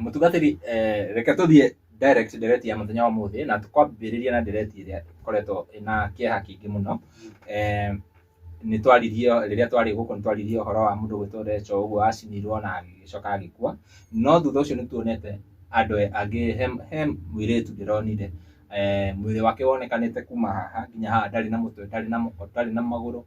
Mũtungatĩri, reke tũthiĩ direct ndereti ya mũthenya wa ũmũthĩ, na tũkwambĩrĩria na ndereti ĩrĩa ĩkoretwo ĩna kĩeha kĩingĩ mũno. Nĩ twaririe rĩrĩa twarĩ gũkũ, nĩ twaririe ũhoro wa mũndũ ũgwĩtwo Recho ũguo acinirwo na agĩcoka agĩkua. No thutha ũcio nĩ tuonete andũ angĩ, he mũirĩtu ndĩronire mwĩrĩ wake wonekanĩte kuma haha nginya haha, ndarĩ na mũtwe, ndarĩ na moko, ndarĩ na magũrũ,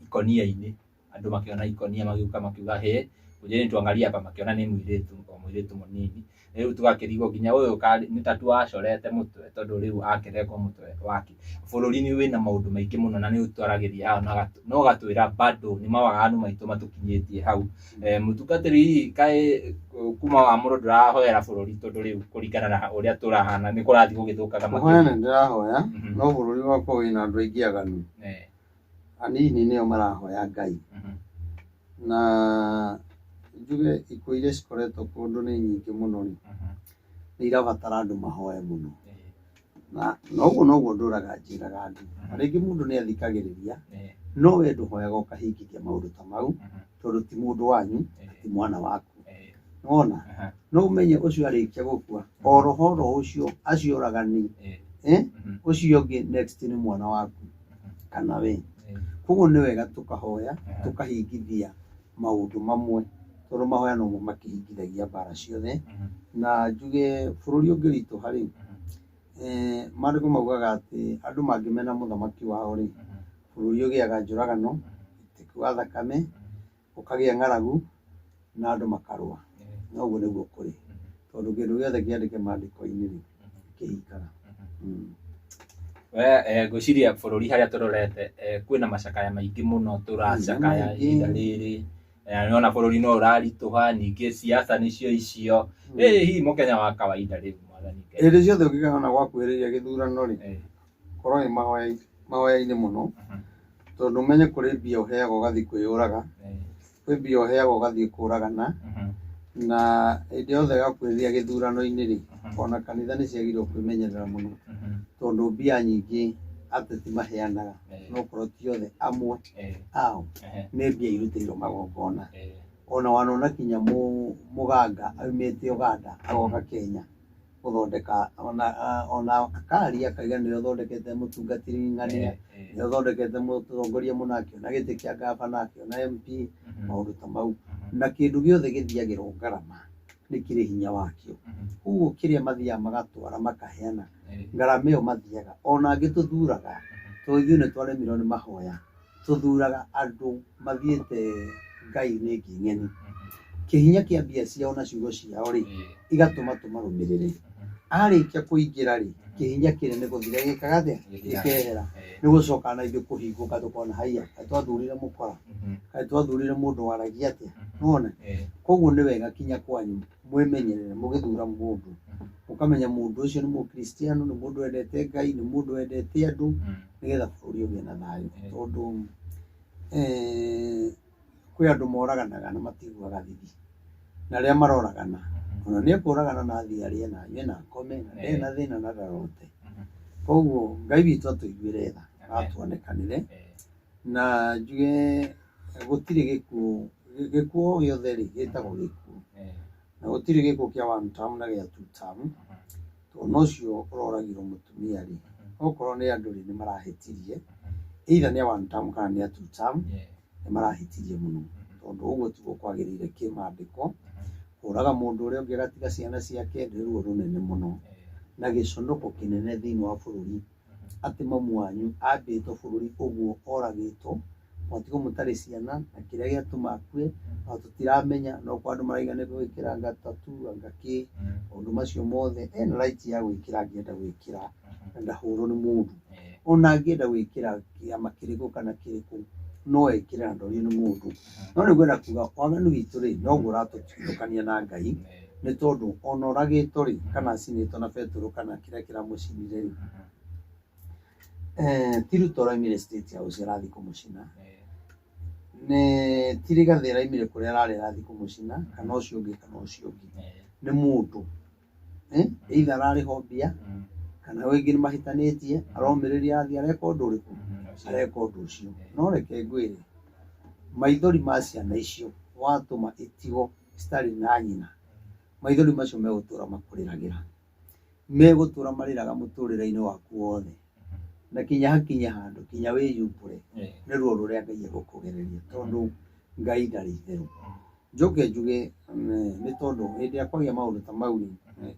ikũnia-inĩ. Andũ makĩona ikũnia magĩũka makiuga hĩ, ngojeni tuangalie hapa, makĩona nĩ mũirĩtu, o mũirĩtu mũnini. Rĩu tũgakĩrigwo nginya ũyũ nĩ ta tu acorete mũtwe, tondũ rĩu akĩrengwo mũtwe wake. Bũrũri nĩ wĩna maũndũ maingĩ mũno na nĩ ũtwaragĩria haha na ũgatwĩra bado nĩ mawaganu maitũ matũkinyĩtie hau. Mũtungatĩri, hihi kaĩ kuma wamũrwo ndũrahoera bũrũri, tondũ rĩu kũringana na ũrĩa tũrahana nĩ kũrathiĩ gũgĩthũkaga Kũhoya makĩria? nĩ ndĩrahoya, no bũrũri wakwa wĩna andũ aingĩ aganu. Anini nĩo marahoya Ngai. Na njuge ikuũ iria cikoretwo kũndũ nĩ nyingĩ mũno rĩ, nĩ irabatara andũ mahoe mũno. Na noguo noguo ndũraga njĩraga andũ. Na rĩngĩ mũndũ nĩ athikagĩrĩria, no we ndũhoyaga ũkahingithia maũndũ ta mau, tondũ ti mũndũ wanyu, na ti mwana waku. Nĩwona? No ũmenye ũcio arĩkia gũkua, o roho oro ũcio acio oragani, ũcio ũngĩ next nĩ mwana waku kana we. Koguo nĩ wega tũkahoya, tũkahingithia maũndũ mamwe, tondũ mahoya nomo makĩhingithagia mbara ciothe. Na njuge bũrũri ũngĩritũha rĩ, maandĩko maugaga atĩ andũ mangĩmena mũthamaki wao rĩ, bũrũri ũgĩaga njũragano, ũitĩki wa thakame, ũkagĩa ng'aragu na andũ makarũa. Na ũguo nĩguo kũrĩ, tondũ kĩndũ gĩothe kĩandĩke maandĩko-inĩ rĩ, kĩhingaga. We, ngwĩciria bũrũri harĩa tũrorete, kwĩna macakaya maingĩ mũno tũracakaya Maingĩ. ihinda rĩrĩ. Nĩwona bũrũri no ũraritũha, ningĩ siasa nĩcio icio. Ĩ hihi mũkenya wa kawaida rĩu, mwathani Ngai. Hĩndĩ ciothe ũngĩkona gwakuhĩrĩria gĩthurano rĩ, korwo wĩ mahoya-inĩ mũno, tondũ ũmenye kũrĩ mbia ũheagwo ũgathiĩ kwĩyũraga, kwĩ mbia ũheagwo ũgathiĩ kũragana, na hĩndĩ yothe gakuhĩrĩria gĩthurano-inĩ rĩ, ona kanitha nĩ ciagĩrĩirwo kwĩmenyerera mũno, tondũ mbia nyingĩ ateti maheanaga, no korwo ti othe, amwe ao nĩ mbia irutĩirwo magongona. Ona wanona kinya mũganga aumĩte Ũganda agoka Kenya gũthondeka, ona akaria akauga nĩwe ũthondekete mũtungatĩri ng'ania, nĩwe ũthondekete mũtongoria mũna, akĩona gĩtĩ kĩa ngabana, akĩona MP, maũndũ ta mau. Na kĩndũ gĩothe gĩthiagĩrwo ngarama nĩ kĩrĩ hinya wakĩo. Koguo kĩrĩa mathiaga magatwara makaheana, ngarama ĩyo mathiaga, ona angĩ tũthuraga, tondũ ithuĩ nĩ twaremirwo nĩ mahoya, tũthuraga andũ mathiĩte ngai-inĩ ĩngĩ ng'eni. Kĩhinya kĩa mbia ciao na ciugo ciao rĩ, igatũma tũmarũmĩrĩre. Arĩkia kũingĩra rĩ, kĩhinya kĩrĩa nĩ gũthira gĩkaga atĩa? Gĩkehera. Nĩ gũcoka na ithuĩ kũhingũka tũkona haiya, kaĩ twathurire mũkora? Kaĩ twathurire mũndũ waragia atĩa? Nĩwona? Koguo nĩ wega kinya kwanyu mwĩmenyerere mũgĩthura mũndũ, mũkamenya mũndũ ũcio nĩ mũkristiano, nĩ mũndũ wendete Ngai, nĩ mũndũ wendete andũ, nĩgetha bũrũri ũgĩe na thayũ. Tondũ kwĩ andũ moraganaga na matiguaga thithi, na arĩa maroragana, ona nĩ ekũragana na athiĩ arĩe na anyue na akome na ndarĩ na thĩna na ndarote. Koguo Ngai witũ atũiguĩre tha na atuonekanĩre, na njuge gũtirĩ gĩkuũ, gĩkuũ o gĩothe rĩ, gĩtagwo gĩkuũ. Na gũtirĩ gĩkuũ kĩa one term na gĩa two term, tondũ ona ũcio ũroragirwo mũtumia rĩ, okorwo nĩ andũ rĩ, nĩ marahĩtirie, either nĩ a one term kana nĩ a two term, nĩ marahĩtirie mũno, tondũ ũguo tiguo kwagĩrĩire kĩmandĩko, kũraga mũndũ ũrĩa ũngĩ agatiga ciana ciake nĩ ruo rũnene mũno, na gĩconoko kĩnene thĩinĩ wa bũrũri, atĩ mamu wanyu ambĩtwo bũrũri ũguo oragĩtwo, mwatigwo mũtarĩ ciana, na kĩrĩa gĩatũma akue ona tũtiramenya, no kwa andũ maraiga nĩ gwĩkĩra anga tattoo anga kĩ, maũndũ macio mothe, ena right ya gwĩkĩra angĩenda gwĩkĩra na ndahũrwo nĩ mũndũ. Ona angĩenda gwĩkĩra kĩama kĩrĩkũ kana kĩrĩkũ, no ekĩre na ndorio nĩ mũndũ. No nĩ ngwenda kuga waganu witũ rĩ, noguo ũratũtigithũkania na Ngai, nĩ tondũ ona oragĩtwo rĩ, kana acinĩtwo na betũrũ kana kĩrĩa kĩramũcinire rĩ, ti Ruto ũraumire State House arathiĩ kũmũcina, nĩ ti Rigathĩ araumire kũrĩa ararĩ arathiĩ kũmũcina, kana ũcio ũngĩ kana ũcio ũngĩ. Nĩ mũndũ. Either ararĩhwo mbia, kana rĩngĩ nĩ mahĩtanĩtie, aromĩrĩria athiĩ areka ũndũ ũrĩkũ? Areka ũndũ ũcio. No reke ngwĩre, maithori ma ciana icio watũma itigwo citarĩ na nyina, Maithori macio megũtũra makũrĩragĩra, megũtũra marĩraga mũtũrĩre-inĩ waku wothe, na kinya hakinye handũ kinya wĩyumbũre nĩ ruo rũrĩa Ngai egũkũgereria, tondũ Ngai ndarĩ itherũ. Njoke njuge nĩ tondũ hĩndĩ ĩrĩa kwagĩa maũndũ ta mau rĩ,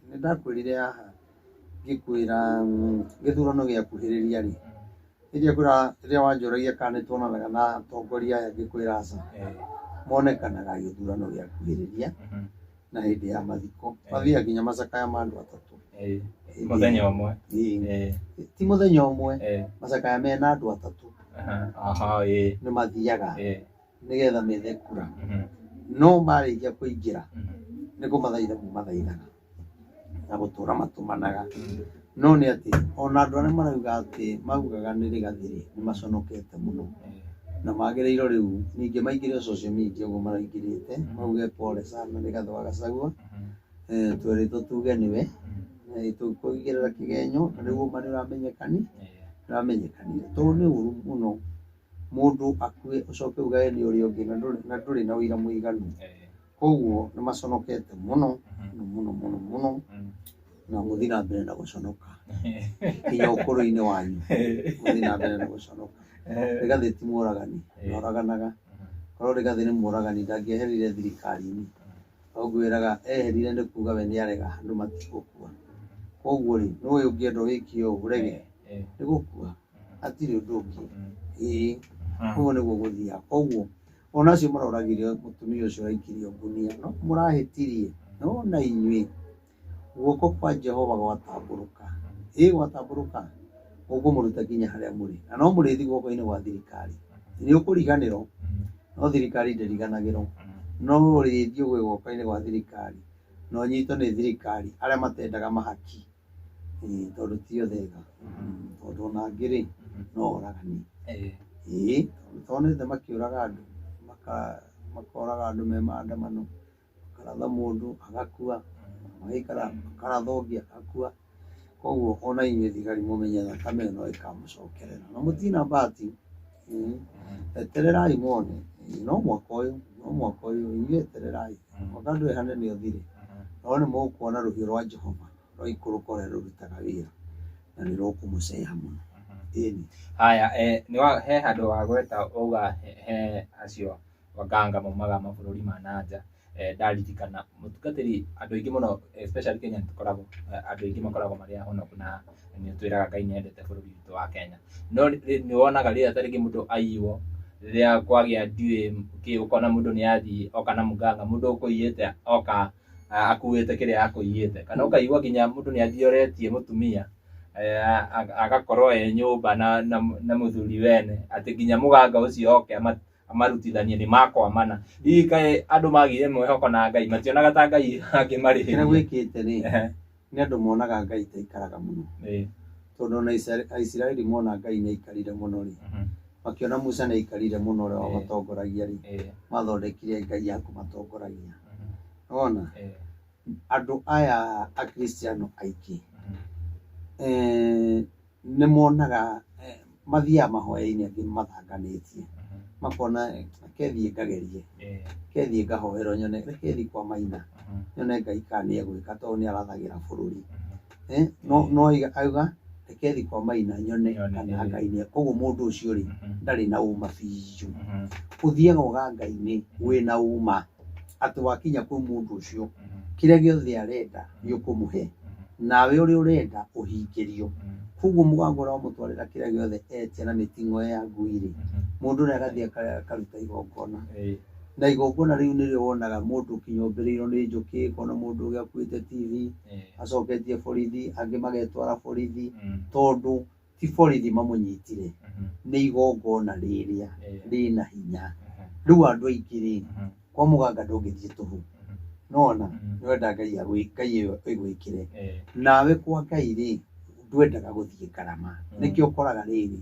nĩ ndakwĩrire haha ngĩkwĩra gĩthurano gĩakuhĩrĩria rĩ, rĩrĩa rĩrĩa wanjũragia kana nĩ tuonanaga na atongoria aya, ngĩkwĩra aca, monekanaga gĩthurano gĩakuhĩrĩria na hĩndĩ ya mathiko, mathiaga nginya macakaya ma andũ atatũ. Mũthenya ũmwe. Ti mũthenya ũmwe, macakaya mena andũ atatũ nĩ mathiaga nĩgetha methe kura, no marĩkia kũingĩra nĩ kũmathaitha mathaithaga na gũtũra matũmanaga. No nĩ atĩ ona andũ arĩa marauga atĩ maugaga nĩ Rigathĩ rĩ, nĩ maconokete mũno na magĩrĩirwo rĩu ningĩ maingĩre social media ũguo maraingĩrĩte mauge pole sana Rigathĩ wa Gachagua, twerĩtwo tuge nĩwe, tũkũigĩrĩra kĩgenyo na rĩu ũma nĩ ũramenyekanire, tondũ nĩ ũru mũno mũndũ akue ũcoke ugage nĩ ũrĩa ũngĩ na ndũrĩ na ũira mũiganu. Koguo nĩ maconokete mũno mũno mũno mũno, na mũthiĩ na mbere na gũconoka nginya ũkũrũ-inĩ wanyu, mũthiĩ na mbere na gũconoka. Rigathĩ ti mũragani, ndoraganaga. Korwo Rigathĩ nĩ mũragani ndangĩeherire thirikari-inĩ. Ngwĩraga eherire nĩ kuga we nĩ arega andũ matigũkua. Koguo rĩ, nĩũĩ ũngĩenda wĩke ũũ ũrege nĩ gũkua, hatirĩ ũndũ ũngĩ. Ĩĩ, ũguo nĩguo gũthiaga. Koguo ona acio maroragire mũtumia ũcio ũraikirio ngunia, no mũrahĩtirie, no na inyuĩ guoko kwa Jehova gwatambũrũka, ĩ gwatambũrũka gũkũmũruta nginya harĩa mũrĩ, na no mũrĩthiĩ guoko-inĩ gwa thirikari. Nĩ ũkũriganĩrwo, no thirikari ndĩriganagĩrwo. No ũrĩthiĩ ũgwe guoko-inĩ gwa thirikari na ũnyitwo nĩ thirikari arĩa matendaga mahaki, tondũ ti othe ega, tondũ ona angĩ rĩ no oragani. Ĩĩ, tondũ makĩũraga andũ, makoraga andũ me maandamano, makaratha mũndũ agakua, magaikara makaratha ũngĩ agakua. Koguo ona inyuĩ thigari mũmenye thakame ĩyo no ĩkamũcokerera, na mũtirĩ na bahati. Etererai muone, no mwaka ũyũ, no mwaka ũyũ, inyuĩ etererai, mwaka ndũrĩ hanene ũthire, no nĩ mũkuona rũhiũ rwa Jehova rwaikũrũka ũrĩa rũrutaga wĩra, na nĩ rũkũmũceha mũno. Ĩni. Haya, he handũ wagweta wauga he acio waganga maumaga mabũrũri ma na nja. Ndaririkana mũtungatĩri andũ aingĩ mũno especially Kenya nĩtũkoragwo andũ aingĩ makoragwo marĩ ahonoku na nĩ twĩraga Ngai nĩ endete bũrũri witũ wa Kenya. No nĩ wonaga rĩrĩa ta rĩngĩ mũndũ aiywo, rĩrĩa kwagĩa ndiũĩ kĩ, ũkona mũndũ nĩ athiĩ oka na mũganga, mũndũ ũkũiyĩte oka akuĩte kĩrĩa akũiyĩte, kana ũkaigua nginya mũndũ nĩ athiĩ oretie mũtumia agakorwo e nyũmba na mũthuri wene, atĩ nginya mũganga ũcio oke amarutithanie nĩ makwamana. Hihi kaĩ andũ magire mwĩhoko na Ngai, mationaga ta Ngai angĩmarĩhĩria? Kĩrĩa gwĩkĩte rĩ, nĩ andũ monaga Ngai taikaraga mũno, tondũ ona Aisiraeli mona Ngai nĩ aikarire mũno rĩ, makĩona Musa nĩ aikarire mũno ũrĩa wamatongoragia rĩ, mathondekire Ngai ya kũmatongoragia. Wona andũ aya Akristiano aingĩ nĩ monaga mathiaga mahoya-inĩ angĩ mathanganĩtie, makona reke thiĩ ngagerie, reke thiĩ ngahoerwo nyone, reke thiĩ kwa Maina nyone Ngai kana nĩ egwĩka tondũ nĩ arathagĩra bũrũri. No auga reke thiĩ kwa Maina nyone kana Ngai nĩ, koguo mũndũ ũcio rĩ ndarĩ na ũma biũ. Ũthiaga ũganga-inĩ wĩna ũma atĩ wakinya kwĩ mũndũ ũcio kĩrĩa gĩothe arenda nĩ ũkũmũhe, nawe ũrĩa ũrenda ũhingĩrio. Koguo mũgango ũrĩa wamũtwarĩra kĩrĩa gĩothe etia na mĩting'oe ya ngui rĩ, mũndũ ũrĩa agathiĩ akaruta igongona, na igongona rĩu nĩrĩo wonaga mũndũ kinya ũmbĩrĩirwo nĩ njũkĩ, ũkona mũndũ ũrĩa akuĩte TV acoketie borithi, angĩ magetwara borithi, tondũ ti borithi mamũnyitire, nĩ igongona rĩrĩa rĩna hinya. Rĩu andũ aingĩ rĩ, kwa mũganga ndũngĩthiĩ tũhũ, nona nĩwenda Ngai ĩyo ĩgwĩkĩre. Nawe kwa Ngai rĩ, ndwendaga gũthiĩ ngarama. Nĩkĩo ũkoraga rĩrĩ,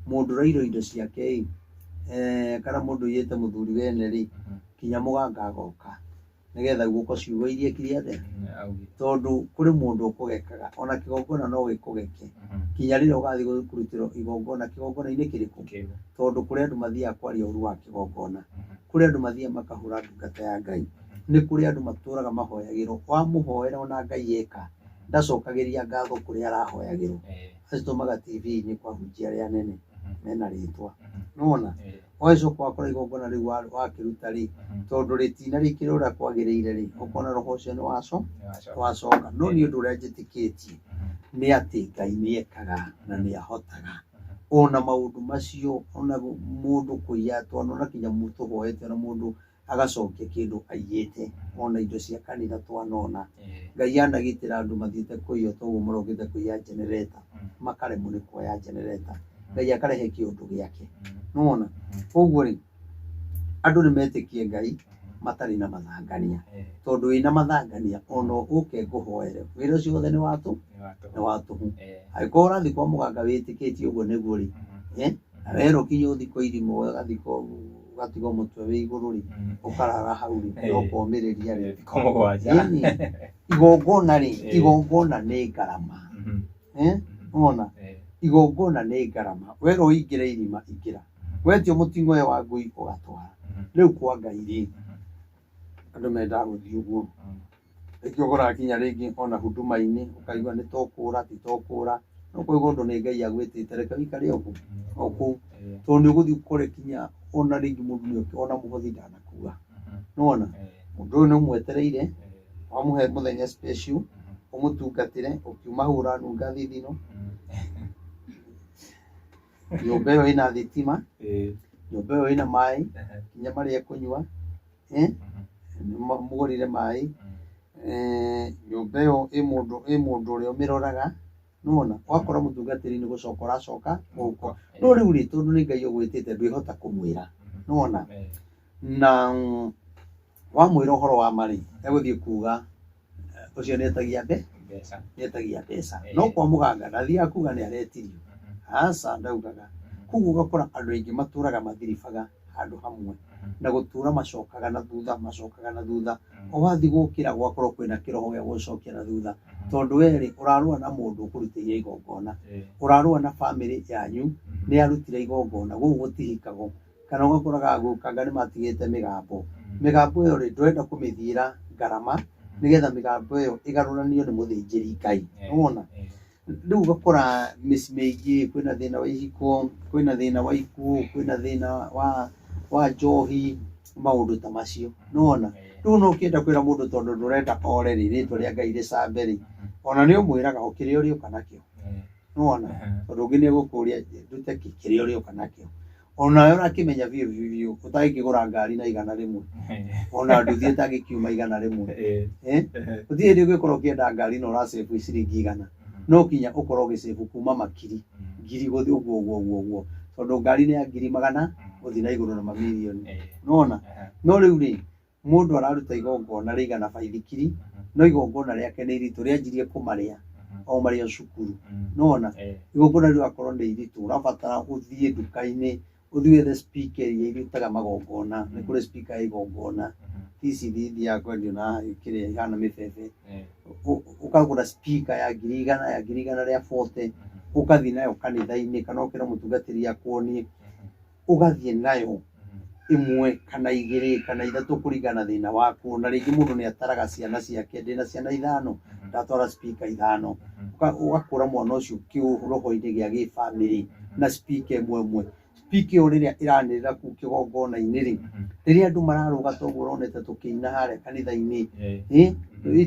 mũndũ ũrairwo indo ciake ĩ, kana mũndũ ũiyĩte mũthuri wene rĩ, kinya mũganga agoka nĩgetha guoko ciugo iria ekire atĩa, tondũ kũrĩ mũndũ ũkũgekaga, ona kĩgongona no gĩkũgeke kinya rĩrĩa ũgathiĩ kũrutĩrwo igongona kĩgongona-inĩ kĩrĩkũ, tondũ kũrĩ andũ mathiaga kwaria ũru wa kĩgongona, kũrĩ andũ mathiaga makahũra ndungata ya Ngai. Nĩ kũrĩ andũ matũraga mahoyagĩrwo, wamũhoera ona Ngai eka ndacokagĩria ngatho kũrĩa arahoyagĩrwo, acitũmaga TV-inĩ kwa hunjia arĩa anene mena rĩtwa. Nĩwona? Ũgagĩcoka wakora igongona rĩu wakĩruta rĩ, tondũ rĩtina rĩkĩrĩ ũrĩa kwagĩrĩire rĩ, ũkona roho ũcio nĩ wacoka. No niĩ ũndũ ũrĩa njĩtĩkĩtie nĩ atĩ Ngai nĩ ekaga na nĩ ahotaga. Ona maũndũ macio, ona mũndũ kũiya, twanona kinya tũhoete ona mũndũ agacokia kĩndũ aiyĩte, ona indo cia kanitha twanona. Ngai anagitĩra andũ mathiĩte kũiya toguo marokĩte kũiya generator, makaremwo nĩ kuoya generator. Ngai akarehe kĩũndũ gĩake. Nĩwona? Koguo rĩ, andũ nĩ metĩkie Ngai matarĩ na mathangania. Tondũ wĩna mathangania ona ũke ngũhoere, wĩra ũcio wothe nĩ watũ, nĩ wa tũhũ. Angĩkorwo ũrathiĩ kwa mũganga wĩtĩkĩtie ũguo nĩguo rĩ, na werwo kinya ũthiĩ kwa irimũ ũgathikwo ũgatigwo mũtwe wĩ igũrũ rĩ, ũkarara hau rĩ, na ũkomĩrĩria rĩ. Thikũ mũgwanja. Ĩni, igongona rĩ, igongona nĩ ngarama. Wona? Igongona nĩ ngarama. Werwo ũingĩre irima, ingĩra. Wetio mũting'oe wa ngui ũgatwara. Rĩu kwa Ngai rĩ, andũ mendaga gũthiĩ ũguo. Rĩngĩ ũkoraga kinya rĩngĩ ona huduma-inĩ ũkaigua nĩ tũkũra ti tũkũra, no ũkaigua ũndũ nĩ Ngai agwĩtĩte reke ũikare o kũu o kũu. Tondũ nĩ ũgũthiĩ ũkore kinya ona rĩngĩ mũndũ nĩ oke ona mũhothi ndanakua. Nĩwona? Mũndũ ũyũ nĩ ũmwetereire, wamũhe mũthenya special, ũmũtungatĩre, ũkiuma hau ũranunga thithino. Nyũmba ĩyo ĩna thitima, nyũmba ĩyo ĩna maĩ, kinya marĩa ekũnyua, mũgũrire maĩ, nyũmba ĩyo ĩ mũndũ ũrĩa ũmĩroraga, nĩwona? Wakora mũtungatĩri nĩ gũcoka ũracoka mũhuko. No rĩu rĩ, tondũ nĩ Ngai ũgwĩtĩte ndwĩhota kũmwĩra, nĩwona? Na wamwĩra ũhoro wa ma rĩ, egũthiĩ kuga ũcio nĩ etagia Mbeca. nĩ etagia mbeca. No kwa mũganga ndathiaga kuga nĩ aretirio. Aca ndaugaga. Koguo ũgakora andũ aingĩ matũraga mathiribaga handũ hamwe na gũtũra macokaga na thutha, macokaga na thutha. O wathiĩ gũkĩra gwakorwo kwĩna kĩroho gĩa gũcokia na thutha. Tondũ we rĩ, ũrarũa na mũndũ ũkũrutĩire igongona. Ũrarũa na bamĩrĩ yanyu nĩ arutire igongona, gũkũ gũtihikagwo. Kana ũgakoraga gũkanga nĩ matigĩte mĩgambo. Mĩgambo ĩyo rĩ, ndũrenda kũmĩthiĩra ngarama nĩgetha mĩgambo ĩyo ĩgarũranio nĩ mũthĩnjĩri Ngai. Nĩwona? Rĩu ũgakora mĩciĩ mĩingĩ kwĩna thĩna wa ihiko, kwĩna thĩna wa ikuũ, kwĩna thĩna wa njohi, maũndũ ta macio. Nĩwona? Rĩu no ũkĩenda kwĩra mũndũ tondũ ndũrenda ore rĩ, rĩtwa rĩa Ngai rĩcambe rĩ, ona nĩ ũmwĩraga o kĩrĩa ũrĩũka nakĩo. Nĩwona? Tondũ ũngĩ nĩ egũkũria ndute kĩ, kĩrĩa ũrĩũka nakĩo. Onawe ũrakĩmenya biũ biũ biũ ũtangĩkĩgũra ngari na 100, ona nduthi ĩtangĩkiuma 100. Gũtirĩ hĩndĩ ũngĩkorwo ũkĩenda ngari na ũracĩbu ciringi 100, no kinya ũkorwo ũgĩcĩbu kuma makiri ngiri gũthiĩ ũguo ũguo ũguo ũguo, tondũ ngari nĩ ya ngiri magana gũthiĩ na igũrũ na mamirioni. Nĩwona? No rĩu rĩ, mũndũ araruta igongona rĩigana baithikiri, no igongona rĩake nĩ iritũ, rĩanjirie kũmarĩa o marĩ o cukuru. Nĩwona? Igongona rĩu akorwo nĩ iritũ, ũrabatara ũthiĩ nduka-inĩ, ũthiĩ wethe speaker iria irutaga magongona. Nĩ kũrĩ speaker ya igongona, ti ici ithiaga kwendio na kĩrĩa ihana mĩbebe. Ũkagũra speaker ya ngiri igana, ya ngiri igana rĩa 40, ũgathiĩ nayo kanitha-inĩ kana ũkĩra mũtungatĩri akuonie, ũgathiĩ nayo ĩmwe kana igĩrĩ kana ithatũ kũringana na thĩna waku. Na rĩngĩ mũndũ nĩ ataraga ciana ciake, ndĩna ciana 5, ndatwara speaker 5. Ũgakũra mwana ũcio kĩroho-inĩ gĩa gĩbamĩrĩ na speaker ĩmwe ĩmwe. Speaker ĩyo rĩrĩa ĩranĩrĩra kũu kĩgongona-inĩ rĩ, rĩrĩa andũ mararũga toguo ũronete tũkĩina harĩa kanitha-inĩ,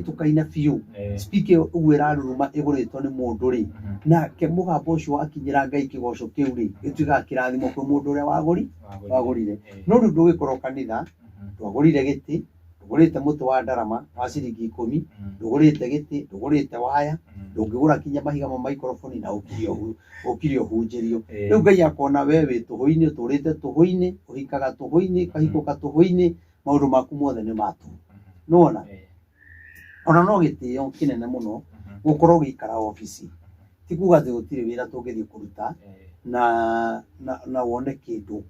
tũkaina biũ. Speaker ĩyo ũguo ĩraruruma ĩgũrĩtwo nĩ mũndũ rĩ, nake mũgambo ũcio wakinyĩra Ngai kĩgoco kĩu rĩ, gĩtuĩkaga kĩrathimo kwĩ mũndũ ũrĩa wagũrire. No rĩu ndũgĩkorwo kanitha, ndwagũrire gĩtĩ, ndũgũrĩte mũtĩ wa ndarama wa ciringi 10, ndũgũrĩte gĩtĩ, ndũgũrĩte waya, ndũngĩgũra kinya mahiga ma maikoroboni na ũkire ũhunjĩrio. Rĩu Ngai akona we wĩ tũhũ-inĩ, ũtũrĩte tũhũ-inĩ, ũhikaga tũhũ-inĩ, ũkahikũka tũhũ-inĩ, maũndũ maku mothe nĩ ma tũhũ. Nĩwona? Ona no gĩtĩo kĩnene mũno gũkorwo ũgĩikara obici. Ti kuga atĩ gũtirĩ wĩra tũngĩthiĩ kũruta na wone kĩndũ.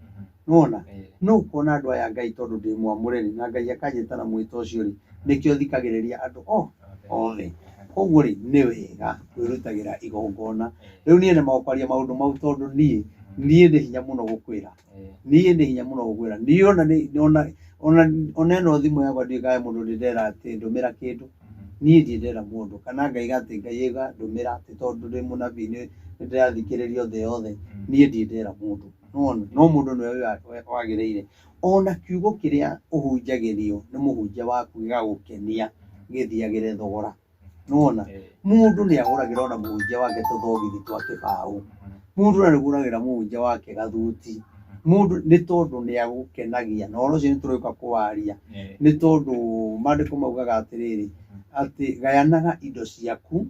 Nĩwona? No ũkona andũ aya Ngai tondũ ndĩ mwamũre rĩ, na Ngai akanjĩta na mwĩto ũcio rĩ, nĩkĩo thikagĩrĩria andũ othe. Koguo rĩ, nĩ wega kwĩrutagĩra igongona. Rĩu niĩ nĩ makwaria maũndũ mau tondũ niĩ Niĩ nĩ hinya mũno gũkwĩra, niĩ nĩ hinya mũno gũkwĩra. Niĩ ona ona ĩno thimũ yakwa ndiũĩ kana he mũndũ ndĩ ndera atĩ ndũmĩra kĩndũ. Niĩ ndirĩ ndera mũndũ kana ngaiga atĩ Ngai aiga ndũmĩra atĩ tondũ ndĩ mũnabii nĩ ndĩrathikĩrĩrio thĩ yothe. Niĩ ndirĩ ndera mũndũ. Nĩwona? No mũndũ nĩwe wagĩrĩire. Ona kiugo kĩrĩa ũhunjagĩrio nĩ mũhunjia waku gĩgagũkenia gĩthiagĩre thogora. Nĩwona? Mũndũ nĩ agũragĩra ona mũhunjia wake tũthogithi twa kĩbaũ. Mũndũ nĩ agũragĩra mũhunjia wake gathuti. Mũndũ nĩ tondũ nĩ agũkenagia. Na ũhoro ũcio nĩ tũrĩũka kũwaria. Nĩ tondũ maandĩko maugaga atĩrĩrĩ, atĩ gayanaga indo ciaku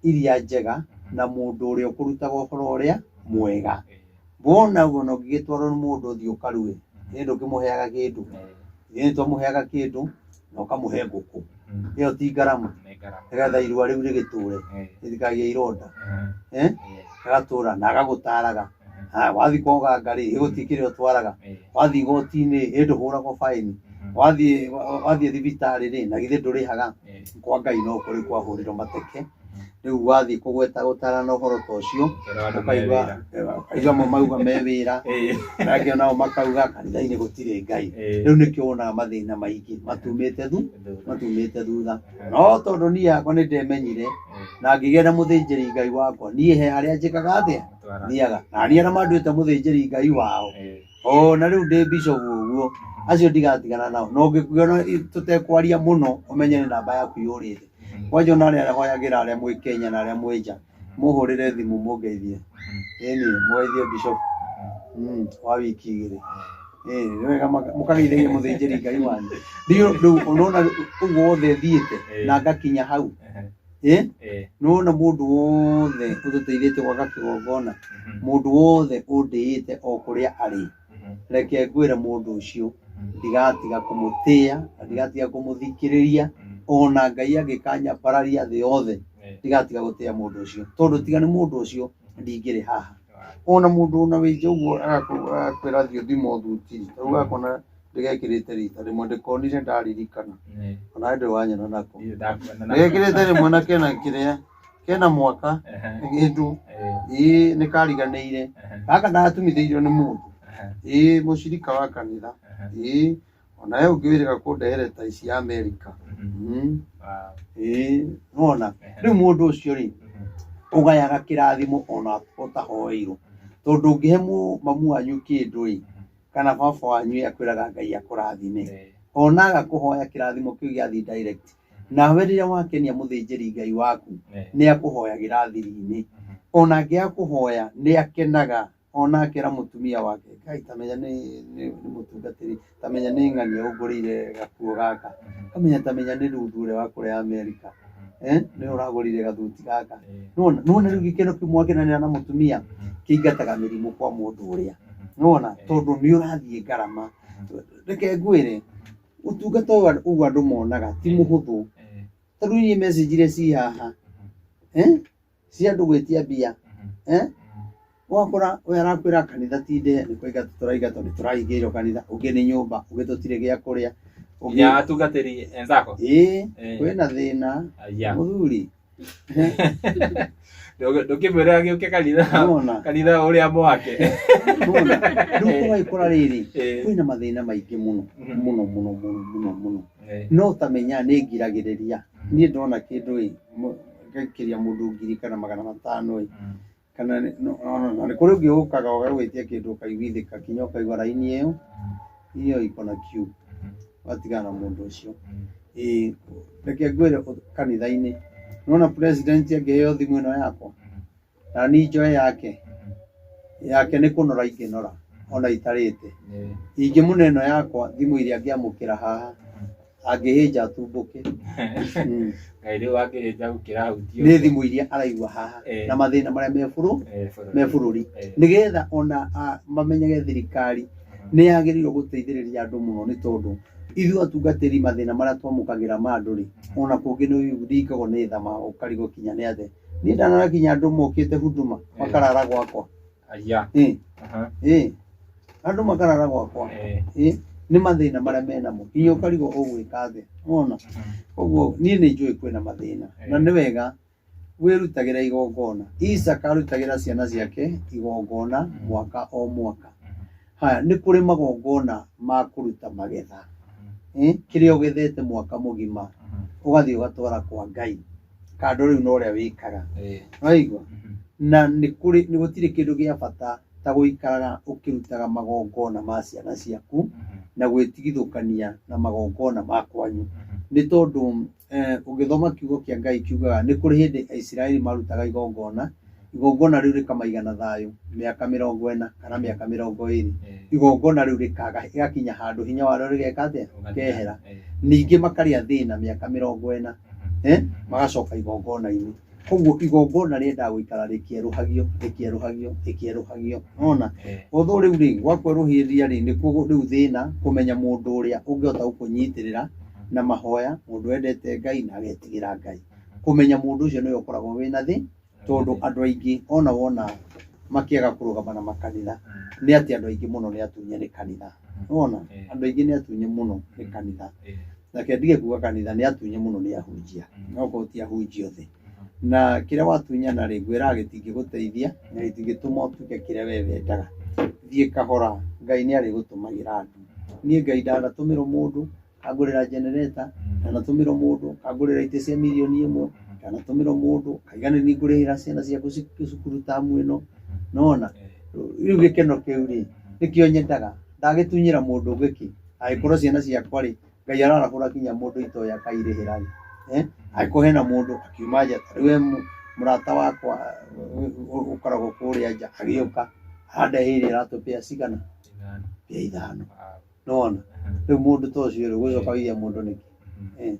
iria njega na mũndũ ũrĩa ũkũrutaga ũhoro ũrĩa mwega. Wona ũguo na ũngĩgĩtwarwo nĩ mũndũ ũthiĩ ũkarue, ĩ ndũkĩmũheaga kĩndũ. Ithuĩ nĩ twamũheaga kĩndũ na ũkamũhe ngũkũ. Ĩyo ti ngarama. Nĩgetha irua rĩu rĩgĩtũre, rĩtikagĩe ironda. Eh? Agatũra na agagũtaraga. Ah, wathiĩ kwa ũganga rĩ, ĩgũtirĩ kĩrĩa ũtwaraga. Wathiĩ igoti-inĩ, ĩ ndũhũragwo baĩni. Wathiĩ thibitarĩ rĩ, na githĩ ndũrĩhaga. Kwa Ngai no kũrĩ kwahũrirwo mateke. Rĩu wathiĩ kũgweta gũtarana ũhoro ta ũcio, ũkaigua amwe mauga me wĩra, arĩa angĩ nao makauga kanitha-inĩ gũtirĩ Ngai. Rĩu nĩkĩo wonaga mathĩna maingĩ matumĩte thutha. No tondũ niĩ yakwa nĩ ndemenyire na ngĩgĩa na mũthĩnjĩri Ngai wakwa, niĩ he harĩa njĩkaga atĩa? Thiaga. Na niĩ arĩa manduĩte mũthĩnjĩri Ngai wao, o na rĩu ndĩ bishop ũguo, acio ndigatigana nao. Na ũngĩona tũtekwaria mũno, ũmenye nĩ namba yaku yũrĩte. Kwanja ona arĩa hoyagĩra arĩa mwĩ Kenya na arĩa mwĩ nja, mũhũrĩre thimũ mũngeithie. Ĩni, mũgeithie bishop wa wiki igĩrĩ. Ĩĩ, nĩ wega mũkageithagia mũthĩnjĩri Ngai wanyu. Rĩu ũrona ũguo wothe thiĩte na ngakinya hau. Ĩ? Nĩwona mũndũ wothe ũtũteithĩtie gwaka kĩgongona, mũndũ wothe ũndĩĩte o kũrĩa arĩ, reke ngwĩre mũndũ ũcio ndigatiga kũmũtĩĩa na ndigatiga kũmũthikĩrĩria, ona Ngai angĩkanyambararia thĩ yothe, ndigatiga gũtĩĩa mũndũ ũcio, tondũ tiga nĩ mũndũ ũcio ndingĩrĩ haha. Ona mũndũ ona wĩ nja ũguo agakwĩra thiĩ ũthimwo thuti, ta rĩu gakwa ndĩgekĩrĩte rita rĩmwe ndĩkonire ndaririkana, ona ndũrĩ wanyona nako. Ndĩgekĩrĩte rĩmwe na kena kĩrĩa kena mwaka kĩndũ, ĩĩ nĩ kariganĩire. Gaka ndatumithĩirio nĩ mũndũ, ĩĩ mũcirika wa kanitha, ĩĩ ona we ũngĩ wĩrĩga kũndehere ta ici Amerika. Ĩĩ nĩwona? Rĩu mũndũ ũcio rĩ, ũgayaga kĩrathimo ona ũtahoeirwo. Tondũ ũngĩhe mamu wanyu kĩndũ rĩ, kana baba wanyu akwĩraga Ngai akũrathime. Ona agakũhoya kĩrathimo kĩu gĩathiĩ direct. Nawe rĩrĩa wakenia mũthĩnjĩri Ngai waku, nĩ akũhoyagĩra thiri-inĩ. Ona angĩaga kũhoya, nĩ akenaga ona akera mũtumia wake, Ngai tamenya nĩ mũtungatĩri, tamenya nĩ ng'ania ũngũrĩire gakuo gaka, kamenya tamenya nĩ Ruthu ũrĩa wa kũrĩa Amerika, nĩwe ũragũrire gathuti gaka. Nĩwona rĩu gĩkeno kĩu mwakenanĩra na mũtumia kĩingataga mĩrimũ kwa mũndũ ũrĩa. Nĩwona? Tondũ nĩ ũrathiĩ ngarama. Reke ngwĩre, ũtungata ũyũ ũguo andũ monaga ti mũhũthũ. Ta rĩu niĩ message iria ci haha, cia andũ gwĩtia mbia, Ũgakora ũyũ arakwĩra kanitha ti ndĩhe, nĩ kũingatwo tũraingatwo, nĩ tũrahingĩirwo kanitha, ũngĩ nĩ nyũmba, ũngĩ tũtirĩ gĩa kũrĩa, ũngĩ Nginya atungatĩri enzako. Ĩĩ, kwĩna thĩna, Aya. mũthuri. Ndũkĩmwĩra agĩũke kanitha. Nĩwona? Kanitha ũrĩa mwake. Nĩwona? Rĩu ũgagĩkora rĩrĩ, kwĩna mathĩna maingĩ mũno, mũno mũno mũno mũno mũno. No tamenya nĩ ngiragĩrĩria. Niĩ ndona kĩndũ ĩ, ngaikĩria mũndũ ngiri kana 500 ĩ, kana no, nĩ kũrĩ ũngĩ ũkaga ũgagwĩtia kĩndũ ũkaiguithĩka kinya ũkaigua raini ĩyo, ĩyo iko na queue, ũgatigana na mũndũ ũcio. Ĩĩ, reke ngwĩre kanitha-inĩ, nĩwona president angĩheo thimũ ĩno yakwa, na niĩ njoe yake, yake nĩ kũnora ingĩnora ona itarĩte. Ingĩmũne ĩno yakwa thimũ iria angĩamũkĩra haha, angĩhĩnja atumbũke. Ngai rĩu angĩhĩnja gũkĩra hau ti Nĩ thimũ iria araigua haha na mathĩna marĩa me bũrũri. Nĩgetha ona mamenyage thirikari nĩ yagĩrĩirwo gũteithĩrĩria andũ mũno, nĩ tondũ ithuĩ atungatĩri mathĩna marĩa twamũkagĩra ma andũ rĩ, ona kũngĩ nĩ ũringagwo nĩ tha ma ũkarigwo kinya nĩ atĩa. Niĩ ndanona kinya andũ mokĩte Huduma makarara gwakwa. Aya. Andũ makarara gwakwa. Nĩ mathĩna marĩa menamo. Kinya ũkarigwo ũgwĩka atĩa. Wona? Koguo niĩ nĩ njũĩ kwĩna mathĩna. Na nĩ wega Wĩrutagĩra igongona. Isaka arutagĩra ciana ciake igongona mwaka o mwaka. Haya, nĩ kũrĩ magongona ma kũruta magetha. Kĩrĩa ũgethete mwaka mũgima ũgathiĩ ũgatwara kwa Ngai. Kando rĩu na ũrĩa wĩkaga. Waigua? Na nĩ kũrĩ nĩ gũtirĩ kĩndũ gĩa bata ta gũikaraga ũkĩrutaga magongona ma ciana ciaku na gwĩtigithũkania na magongona ma kwanyu. Nĩ tondũ ũngĩthoma kiugo kĩa Ngai kiugaga nĩ kũrĩ hĩndĩ Aisiraeli marutaga igongona, igongona rĩu rĩkamaigana thayũ mĩaka 40 kana mĩaka 20. Igongona rĩu rĩkaga rĩgakinya handũ hinya warĩo rĩgeka atĩa? Kehera. Ningĩ makarĩa thĩna mĩaka 40, magacoka igongona-inĩ. Koguo igongona rĩendaga gũikara rĩkĩerũhagio, rĩkĩerũhagio, rĩkĩerũhagio. Nĩwona? Although rĩu rĩ, gwakwerũhĩria rĩ, nĩkuo rĩu thĩna kũmenya mũndũ ũrĩa ũngĩhota gũkũnyitĩrĩra na mahoya, mũndũ wendete Ngai na agetigĩra Ngai. Kũmenya mũndũ ũcio nĩwe ũkoragwo wĩna thĩ, tondũ andũ aingĩ ona wona makĩaga kũrũgama na makanitha, nĩ atĩ andũ aingĩ mũno nĩ atunye nĩ kanitha. Nĩwona? Andũ aingĩ nĩ atunye mũno nĩ kanitha. Reke ndige kuga kanitha nĩ atunye mũno nĩ ahunjia. No korwo ti ahunjia othe. Na kĩrĩa watunyana rĩ, ngwĩraga gĩtingĩgũteithia na gĩtingĩtũma ũtuĩke kĩrĩa we wendaga. Thiĩ kahora, Ngai nĩ arĩgũtũmagĩra andũ. Niĩ Ngai ndanatũmĩrwo mũndũ kangũrĩra generator, ndanatũmĩrwo mũndũ kangũrĩra itĩ cia mirioni 1, ndanatũmĩrwo mũndũ kaiga nĩ niĩ ngũrĩhĩra ciana ciaku cukuru tamu ĩno. Nĩwona? Rĩu gĩkeno kĩu rĩ, nĩkĩo nyendaga. Ndagĩtunyĩra mũndũ ũngĩ kĩ? Angĩkorwo ciana ciakwa rĩ, Ngai ararahũra nginya mũndũ itoĩ akairĩhĩra rĩ, angĩkorwo hena mũndũ akiuma nja, ta rĩu he mũrata wakwa ũkoragwo kũrĩa nja agĩũka arandeheire iratũ pĩa cigana? Pĩa 5. Nĩwona? Rĩu mũndũ ta ũcio rĩ, ũgũcoka wĩige mũndũ nĩkĩ?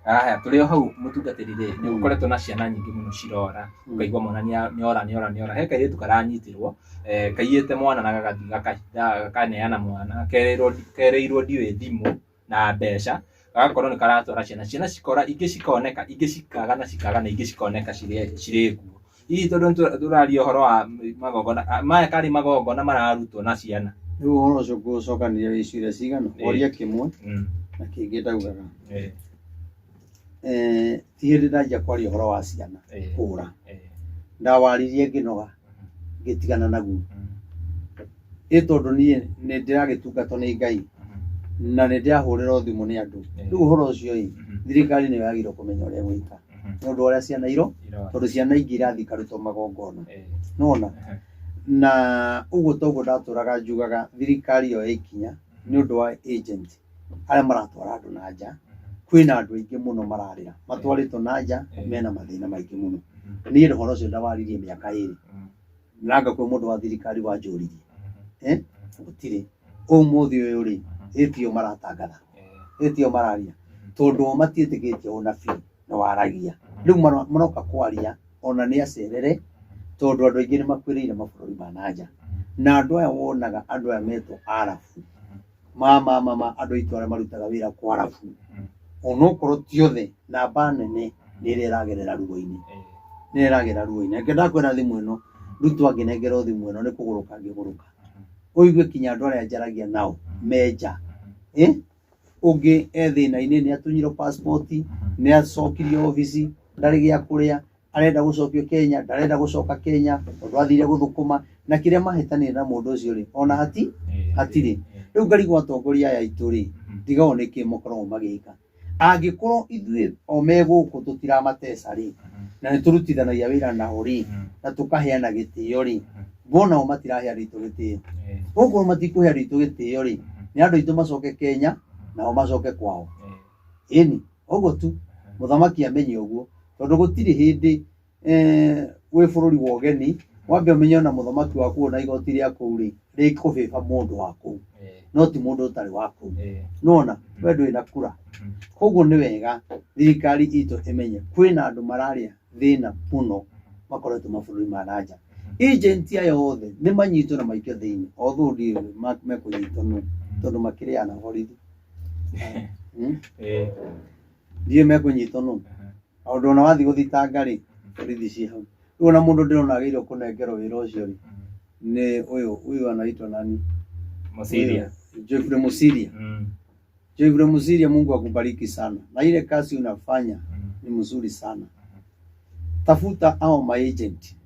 Haya, tũrĩ o hau mũtungatĩri rĩ, nĩ gũkoretwo na ciana nyingĩ mũno cirora, ũkaigua mwana nĩora nĩora nĩora. He kairĩtu karanyitirwo, kaiyĩte mwana na gagathiĩ gakaneana mwana, kerĩirwo ndiũĩ thimũ na mbeca, gagakorwo nĩ karatwara ciana, ciana cikora, ingĩ cikoneka, ingĩ cikaga na cikaga na ingĩ cikoneka cirĩ nguo. Hihi tondũ nĩ tũraria ũhoro wa magongona, maya karĩ magongona mararutwo na ciana? Rĩu ũhoro ũcio ngũũcokanĩria wĩ ciũria cigana? Woria kĩmwe na kĩngĩ ndaugaga. Ti hĩndĩ ndanjia kwaria ũhoro wa ciana kũra. Ndawaririe ngĩnoga ngĩtigana naguo. Ĩ tondũ niĩ nĩ ndĩragĩtungatwo nĩ Ngai na nĩ ndĩrahũrĩrwo thimũ nĩ andũ. Rĩu ũhoro ũcio ĩ, thirikari nĩyo yagĩrĩirwo kũmenya ũrĩa ĩgwĩka. Nĩ ũndũ wa ũrĩa ciana tondũ ciana ingĩ irathiĩ ikarutwo magongona. Nĩwona? Na ũguo toguo ndatũraga njugaga thirikari yoe ikinya nĩ ũndũ wa agent arĩa maratwara andũ na nja. Kwĩna andũ aingĩ mũno mararĩra matwarĩtwo na nja mena mathĩna maingĩ mũno. Niĩ ũhoro ũcio ndawaririe mĩaka 2. Na ngakwĩ mũndũ wa thirikari wanjũririe. Gũtirĩ. Ũmũthĩ ũyũ rĩ, ĩtio maratangatha. Ĩtio mararia. Tondũ o matiĩtĩkĩtie ũnabii nĩ waragia. Rĩu maroka kwaria ona nĩ acerere tondũ andũ aingĩ nĩ makuĩrĩire mabũrũri ma na nja. Na andũ aya wonaga andũ aya metwo Arabu. Ma ma ma andũ aitũ arĩa marutaga wĩra kwa Arabu. Onokorwo ti othe, namba nene nĩ ĩrĩa ĩragerera ruo-inĩ. Nĩ ĩrĩa ĩragerera ruo-inĩ. Reke ndakwĩra thimũ ĩno, Ruto angĩnengerwo thimũ ĩno nĩ kũgũrũka angĩgũrũka. Ũigue kinya andũ arĩa njaragia nao me nja. Ũngĩ e thĩna-inĩ nĩ atunyirwo passport, nĩ acokirio obici, ndarĩ gĩa kũrĩa, arenda gũcokio Kenya, ndarenda gũcoka Kenya tondũ athire gũthũkũma. Na kĩrĩa mahĩtanire na mũndũ ũcio rĩ, ona hatirĩ. Rĩu ngarigwo atongoria aya aitũ rĩ, ndigagwo nĩkĩ makoragwo magĩka. Angĩkorwo ithuĩ o me gũkũ tũtiramateca rĩ, na nĩ tũrutithanagia wĩra nao rĩ, na tũkaheana gĩtĩo rĩ, mbona o matirahe andũ aitũ gĩtĩo? Okorwo matikũhe andũ aitũ gĩtĩo rĩ, nĩ andũ aitũ macoke Kenya, nao macoke kwao. Ĩni, ũguo tu, mũthamaki amenye ũguo, tondũ gũtirĩ hĩndĩ wĩ bũrũri wa ũgeni, wambe ũmenye ona mũthamaki wa kũu na igoti rĩa kũu rĩ, rĩkũbĩba mũndũ wa kũu, no ti mũndũ ũtarĩ wa kũu. Nĩwona, we ndũrĩ na kura. Koguo nĩ wega thirikari itũ ĩmenye kwĩna andũ mararĩa thĩna mũno makoretwo mabũrũri ma na nja. Agent aya othe nĩ manyitwo na maikio thĩinĩ, although ndiũĩ mekũnyitwo nũ, tondũ makĩrĩaga na borithi. Ndiũĩ mekũnyitwo nũ. Tondũ ona wathiĩ gũthitanga rĩ, borithi ciĩ hau. Rĩu ona mũndũ ndĩrona agĩrĩirwo kũnengerwo wĩra ũcio rĩ, nĩ ũyũ, huyu anaitwa nani? Mosiria. Geoffrey Mosiria. Geoffrey Mosiria, Mungu akubariki sana. Na ile kazi unafanya ni mzuri sana. Tafuta hao maagent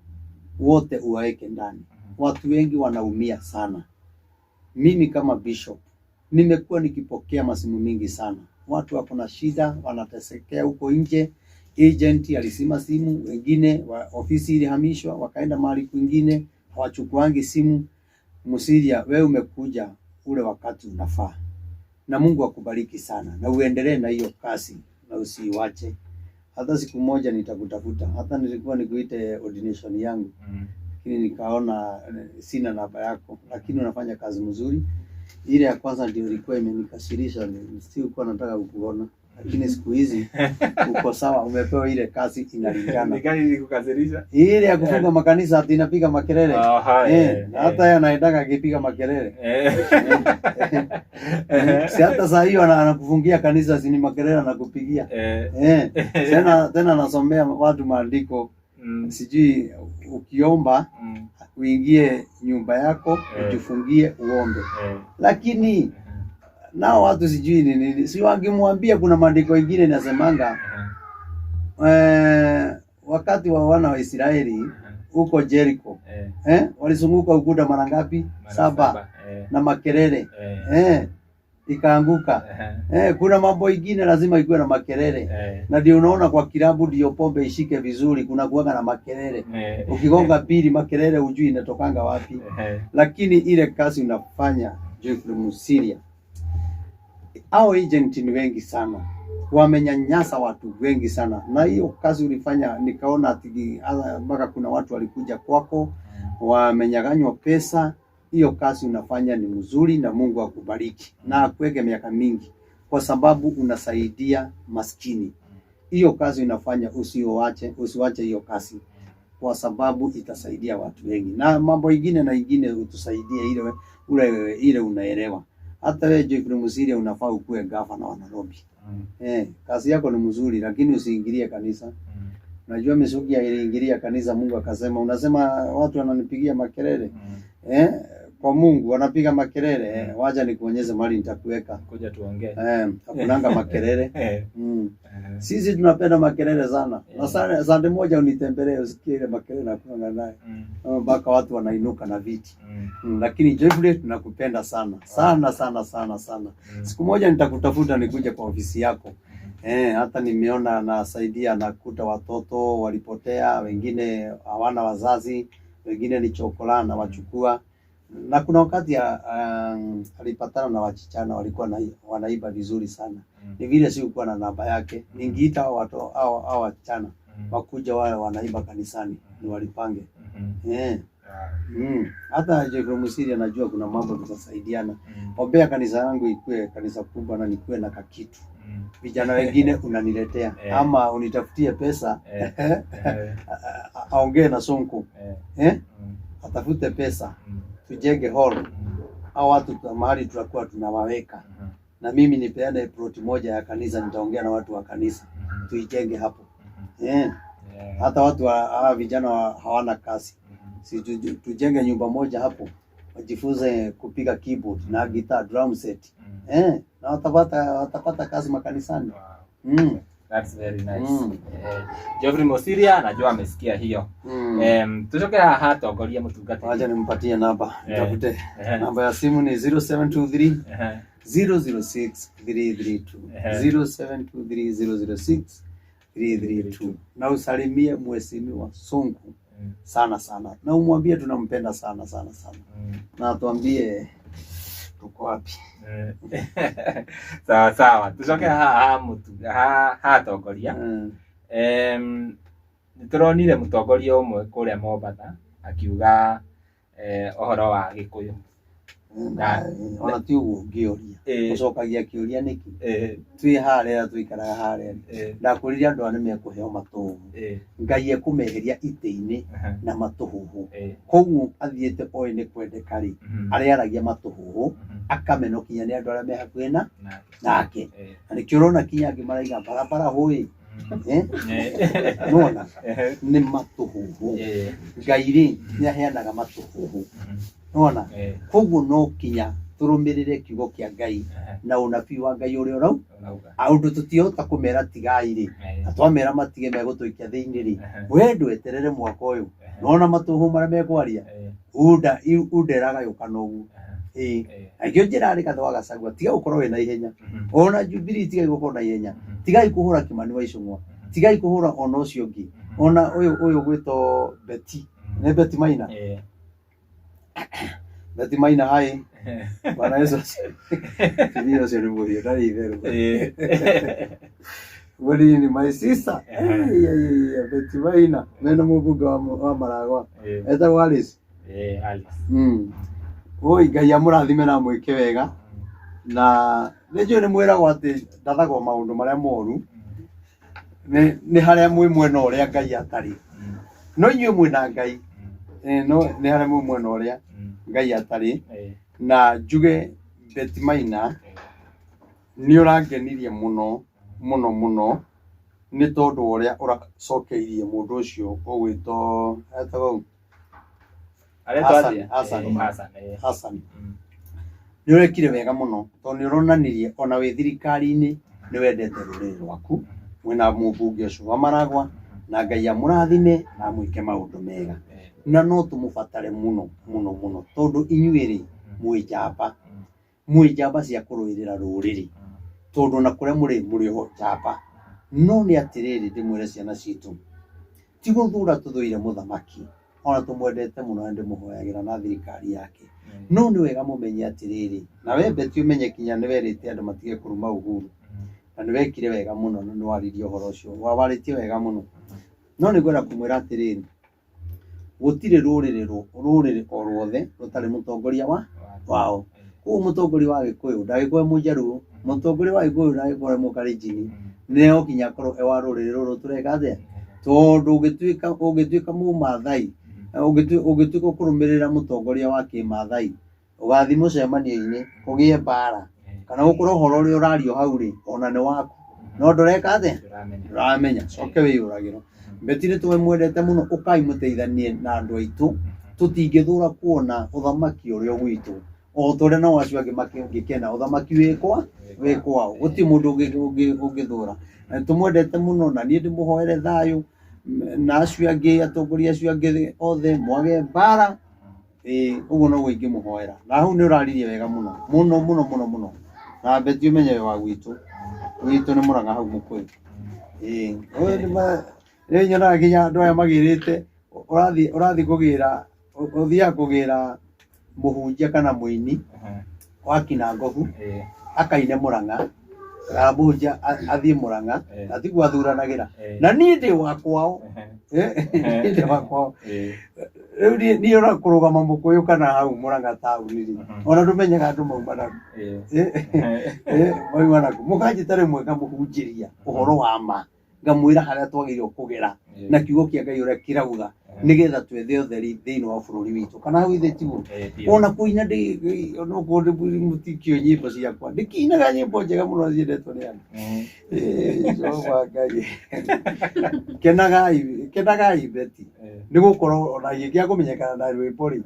wote uwaweke ndani. Watu wengi wanaumia sana. Mimi kama bishop nimekuwa nikipokea masimu mingi sana, watu wako na shida, wanatesekea huko nje. Agent alisima simu, wengine wa ofisi ilihamishwa wakaenda mahali kwingine, hawachukuangi simu. Mosiria, wewe umekuja ule wakati unafaa, na Mungu akubariki sana, na uendelee na hiyo kazi na usiiwache. Hata siku moja nitakutafuta, hata nilikuwa nikuite ordination yangu lakini nikaona sina namba yako, lakini unafanya kazi mzuri. Ile ya kwanza ndio ilikuwa imenikasirisha, sikuwa nataka kukuona, lakini siku hizi uko sawa, umepewa ile kazi inalingana. Ni gani ilikukasirisha? Ile ya kufunga makanisa ati inapiga makelele. Aha, Na hata yeye anaendaga akipiga makelele. Si hata saa hiyo anakufungia kanisa, si ni makelele anakupigia. Tena tena anasomea watu maandiko, sijui ukiomba uingie nyumba yako ujifungie uombe, lakini nao watu sijui ni nini, si wangemwambia kuna maandiko ingine inasemanga wakati wa wana wa Israeli huko Jericho walizunguka ukuta mara ngapi? Mara Saba, na makelele ikaanguka. Kuna mambo ingine lazima ikuwe na makelele, na ndio unaona kwa kilabu ndio pombe ishike vizuri, kuna kuwaga na makelele. Ukigonga pili makelele hujui inatokanga wapi, lakini ile kazi unafanya Geoffrey Mosiria, hao agent ni wengi sana, wamenyanyasa watu wengi sana, na hiyo kazi ulifanya nikaona ati mpaka kuna watu walikuja kwako wamenyang'anywa pesa. Hiyo kazi unafanya ni mzuri, na Mungu akubariki na akuweke miaka mingi, kwa sababu unasaidia maskini. Hiyo kazi unafanya usioache, usiwache hiyo kazi kwa sababu itasaidia watu wengi, na mambo ingine na ingine utusaidie ile ule ile unaelewa. Hata wewe Geoffrey Mosiria unafaa ukuwe gavana wa Nairobi. Kazi yako ni mzuri, lakini usiingilie kanisa. Unajua Misugi aliingilia kanisa, Mungu akasema, unasema watu wananipigia makelele kwa Mungu wanapiga makelele wacha nikuonyeshe mahali nitakuweka. Kuja tuongee. Hakunanga makelele. Sisi tunapenda makelele sana. Na sana sande moja unitembelee usikie ile makelele nakuanga naye. Mpaka watu wanainuka na viti. Lakini Geoffrey tunakupenda sana. Sana sana sana sana. Siku moja nitakutafuta nikuje kwa ofisi yako. Hata nimeona nasaidia nakuta watoto walipotea, wengine hawana wazazi, wengine ni chokola na wachukua. Na kuna wakati alipatana na wachichana walikuwa wanaiba vizuri sana. Ni vile sikuwa na namba yake. Ningeita hao watu hao wasichana wakuja wale wanaiba kanisani ni walipange. Hata Geoffrey Mosiria najua kuna mambo tutasaidiana. Ombea kanisa yangu ikue kanisa kubwa na nikuwe na kakitu. Vijana wengine unaniletea ama unitafutie pesa aongee na Sonko. Atafute pesa tujenge hall au watu mahali tutakuwa tunawaweka, na mimi nipeane plot moja ya kanisa, nitaongea na watu wa kanisa tuijenge hapo. Hata watu hawa vijana hawana kazi, si tujenge nyumba moja hapo, wajifunze kupiga keyboard na guitar, drum set na watapata kazi makanisani. Wow. That's very nice. Geoffrey Mosiria najua amesikia hiyo. Tucoke haha atongoria mũtungatĩri. Wacha nimpatie namba, nitafute. Namba ya simu ni 0723 006 332. 0723 006 332. Na usalimie mheshimiwa Sonko sana sana, na umwambie tunampenda sana sana sana, na atuambie tuko wapi. Sawa sawa, tucoke haha haha atongoria. Nĩtũronire mũtongoria ũmwe kũrĩa Mombatha akiuga ũhoro wa Gĩkũyũ. Na ona ti ũguo ũngĩũria, ũcokagia kĩũria nĩkĩ? Twĩ harĩa tũikaraga harĩa, ndakwĩrire andũ aya nĩmekũheo matũhũhũ, Ngai ekũmeheria itĩ-inĩ na matũhũhũ. Koguo athiĩte oĩ nĩ kwendeka rĩ, arĩaragia matũhũhũ akamenwo kinya nĩ andũ arĩa me hakuhĩ na nake. Na nĩkĩo ũrona kinya angĩ maraiga barabara hũĩ. Nĩwona? Nĩ matũhũhũ. Ngai rĩ nĩ aheanaga matũhũhũ. Nĩwona? Koguo no kinya Tũrũmĩrĩre kiugo kĩa Ngai na ũnabii wa Ngai ũrĩa ũrau aũndũ tũtihota kũmera tigai rĩ, na twamera matige megũtũikia thĩinĩ rĩ, we ndweterere mwaka ũyũ nona matũhũ marĩa mekwaria unda unda ĩragayũkana ũguo. Ĩĩ, na nĩkĩo njĩra Rigathĩ wa Gachagua, tiga gũkorwo wĩna ihenya, ona Jubilee tigai gũkorwo na ihenya, tigai kũhũra Kimani wa Ichung'wa, tigai kũhũra ona ũcio ũngĩ, ona ũyũ ũyũ gwĩtwo Betty, nĩ Betty Maina, Betty Maina hai. Bwana Yesu asifiwe. Tumia ũcio nĩ mũhiũ ndarĩ itherũ. Mũnini my sister. Betty Maina mena mũmbunge wa Maragwa etagwo Alice. Oi Ngai amũrathime na amwĩke wega, na nĩ njũĩ nĩ mwĩragwo atĩ ndathagwo maũndũ marĩa moru nĩ harĩa mwĩ mwena ũrĩa Ngai atarĩ, no inyuĩ mwĩna Ngai. No nĩ harĩa mwĩ mwena ũrĩa Ngai atarĩ. Na njuge Betty Maina nĩ ũrangenirie mũno mũno mũno nĩ tondũ wa ũrĩa ũracokeirie mũndũ ũcio ũgwĩtwo etagwo Hassan, Hassan. Hassan. Nĩ ũrekire wega mũno tondũ nĩ ũronanirie ona wĩ thirikari-inĩ nĩ wendete rũrĩrĩ rwaku, mwĩna mũmbunge ũcio wa Maragwa, na Ngai amũrathime na amwĩke maũndũ mega. Na no tũmũbatare mũno mũno mũno tondũ inyuĩ rĩ mwĩ njamba, mwĩ njamba cia kũrũĩrĩra rũrĩrĩ, tondũ ona kũrĩa mũrĩ mũrĩ o njamba. No nĩ atĩrĩrĩ, ndĩmwĩre ciana citũ, ti gũthũra tũthũire mũthamaki, ona tũmwendete mũno na ndĩmũhoyagĩra na thirikari yake, no nĩ wega mũmenye atĩrĩrĩ, na we Betty ũmenye kinya nĩ werĩte andũ matige kũruma Uhuru, na nĩ wekire wega mũno na nĩ waririe ũhoro ũcio, warĩtie wega mũno. No nĩ ngwenda kũmwĩra atĩrĩrĩ, gũtirĩ rũrĩrĩ rũrĩrĩ o ruothe rũtarĩ mũtongoria wa wao. Koguo mũtongoria wa Gĩkũyũ ndangĩkorwo e Mũjaruo, mũtongoria wa Gĩkũyũ ndangĩkorwo e Mũkalenjin, no nginya akorwo e wa rũrĩrĩ rũrũ tũreka atĩa, tondũ ũngĩtuĩka Mũmathai, ũngĩtuĩka ũkũrũmĩrĩra mũtongoria wa kĩmathai, ũgathiĩ mũcemanio-inĩ kũgĩe mbara kana gũkorwo ũhoro ũrĩa ũrario hau rĩ ona nĩ waku, no ndũreka atĩa, ndũramenya, coke wĩyũragĩro. Betty nĩ tũmwendete mũno, ũkai mũteithanie na andũ aitũ, tũtingĩthũra kuona ũthamaki ũrĩa gwitũ o ta ũrĩa nao acio angĩ mangĩkena ũthamaki wĩ kwao, gũtirĩ mũndũ ũngĩthũra. Na nĩtũmwendete mũno, na niĩ ndĩmũhoere thayũ na acio angĩ, atongoria acio angĩ othe mwage mbara. Ĩĩ, ũguo noguo ingĩmũhoera. Na hau nĩ ũraririe wega mũno mũno mũno mũno mũno. Na Betty ũmenye wĩ wa gwitũ, gwitũ nĩ Mũrang'a hau Mũkũyũ. Ĩĩ, rĩu nyonaga nginya andũ aya magĩrĩte, ũrathiĩ kũgĩra, ũthiaga kũgĩra mũhunjia kana mũini wa Kinangobu akaine Mũrang'a, kana mũhunjia athiĩ Mũrang'a, na tiguo athuranagĩra. Na niĩ ndĩ wa kwao, niĩ ndĩ wa kwao. Rĩu niĩ ona kũrũgama Mũkũyũ kana hau Mũrang'a taũni rĩ, ona ndũmenyaga andũ mauma nakũ. Mauma nakũ. Mũkanjĩta rĩmwe ngamũhunjĩria ũhoro wa ma, ngamwĩra harĩa twagĩrĩirwo kũgera na kiugo kĩa Ngai ũrĩa kĩrauga, nĩgetha twethe ũtheri thĩinĩ wa bũrũri witũ. Kana hau ithe tiguo? Ona kũina onokorwo mũtikĩũĩ nyĩmbo ciakwa, ndĩkĩinaga nyĩmbo njega mũno ciendetwo nĩ andũ. Jehova Ngai. Kenagai, kenagai Betty, nĩ gũkorwo ona ingĩkĩaga kũmenyekana na rwĩmbo rĩ,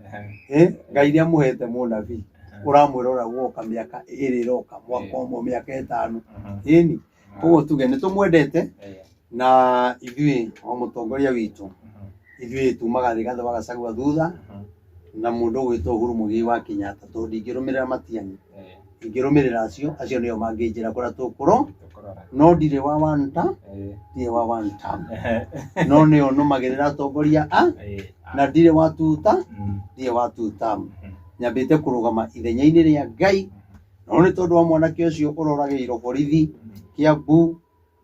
Ngai nĩ amũhete mũnabii ũramwĩrora gwoka mĩaka ĩrĩ ĩroka, mwaka ũmwe, mĩaka 5. Ĩni, koguo tuge nĩ tũmwendete, na ithuĩ o mũtongoria witũ, ithuĩ tumaga Rigathĩ wa Gachagua thutha na mũndũ ũgwĩtwo Uhuru Muigai wa Kenyatta, tondũ ndingĩrũmĩrĩra Matiang'i, ingĩrũmĩrĩra acio nĩo mangĩnjĩra kũrĩa tũkũro, no ndirĩ wa one term, ndirĩ wa one term, no nĩo nũmagĩrĩra atongoria a, na ndirĩ wa two term, ndirĩ wa two term. Nyambĩte kũrũgama ithenya-inĩ rĩa Ngai, no nĩ tondũ wa mwanake ũcio ũroragĩirwo borithi Kiambu,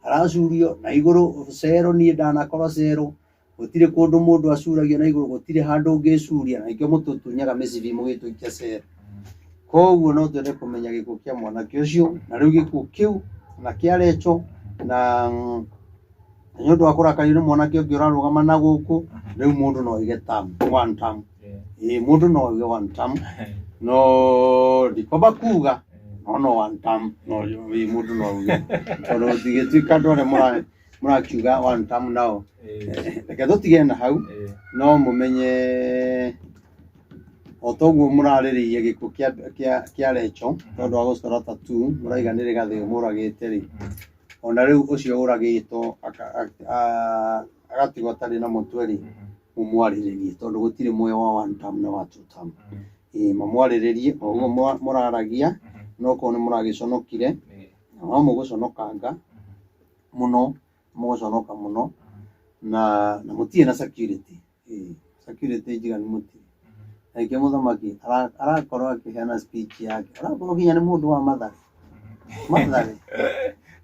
aracurio na igũrũ cero, niĩ ndanakorwo cero, gũtirĩ kũndũ mũndũ acuragio na igũrũ, gũtirĩ handũ ũngĩcuria, na nĩkĩo mũtũtunyaga mĩcibi mũgĩtũikia cero. Koguo no twende kũmenya gĩkuũ kĩa mwanake ũcio, na rĩu gĩkuũ kĩu na kĩa Recho, na nĩ ũndũ wa kũrakario nĩ mwanake ũngĩ ũrarũgama na gũkũ, rĩu mũndũ no oige term, one term. Ĩĩ, mũndũ no oige one term, no ndikwamba kuga no one term, no ĩĩ, mũndũ no auge, tondũ gũtingĩtuĩka andũ arĩa mũrakiuga one term nao. Reke tũtige na hau, no mũmenye O toguo mũrarĩrĩirie gĩkuũ kĩa Recho tondũ wa gũcora tattoo mũraiga nĩ Rigathĩ ũmũragĩte rĩ, ona rĩu ũcio ũragĩtwo agatigwo atarĩ na mũtwe rĩ, mũmwarĩrĩrie tondũ gũtirĩ muoyo wa one term na wa two term. Ĩĩ mamwarĩrĩrie o ũguo mũraragia, no korwo nĩ mũragĩconokire, no mũgũconokanga mũno, mũgũconoka mũno na mũtirĩ na security. Ĩĩ security njiganu mũtirĩ. Na ningĩ mũthamaki arakorwo akĩheana speech yake, arakorwo nginya nĩ mũndũ wa Mathare. Mathare.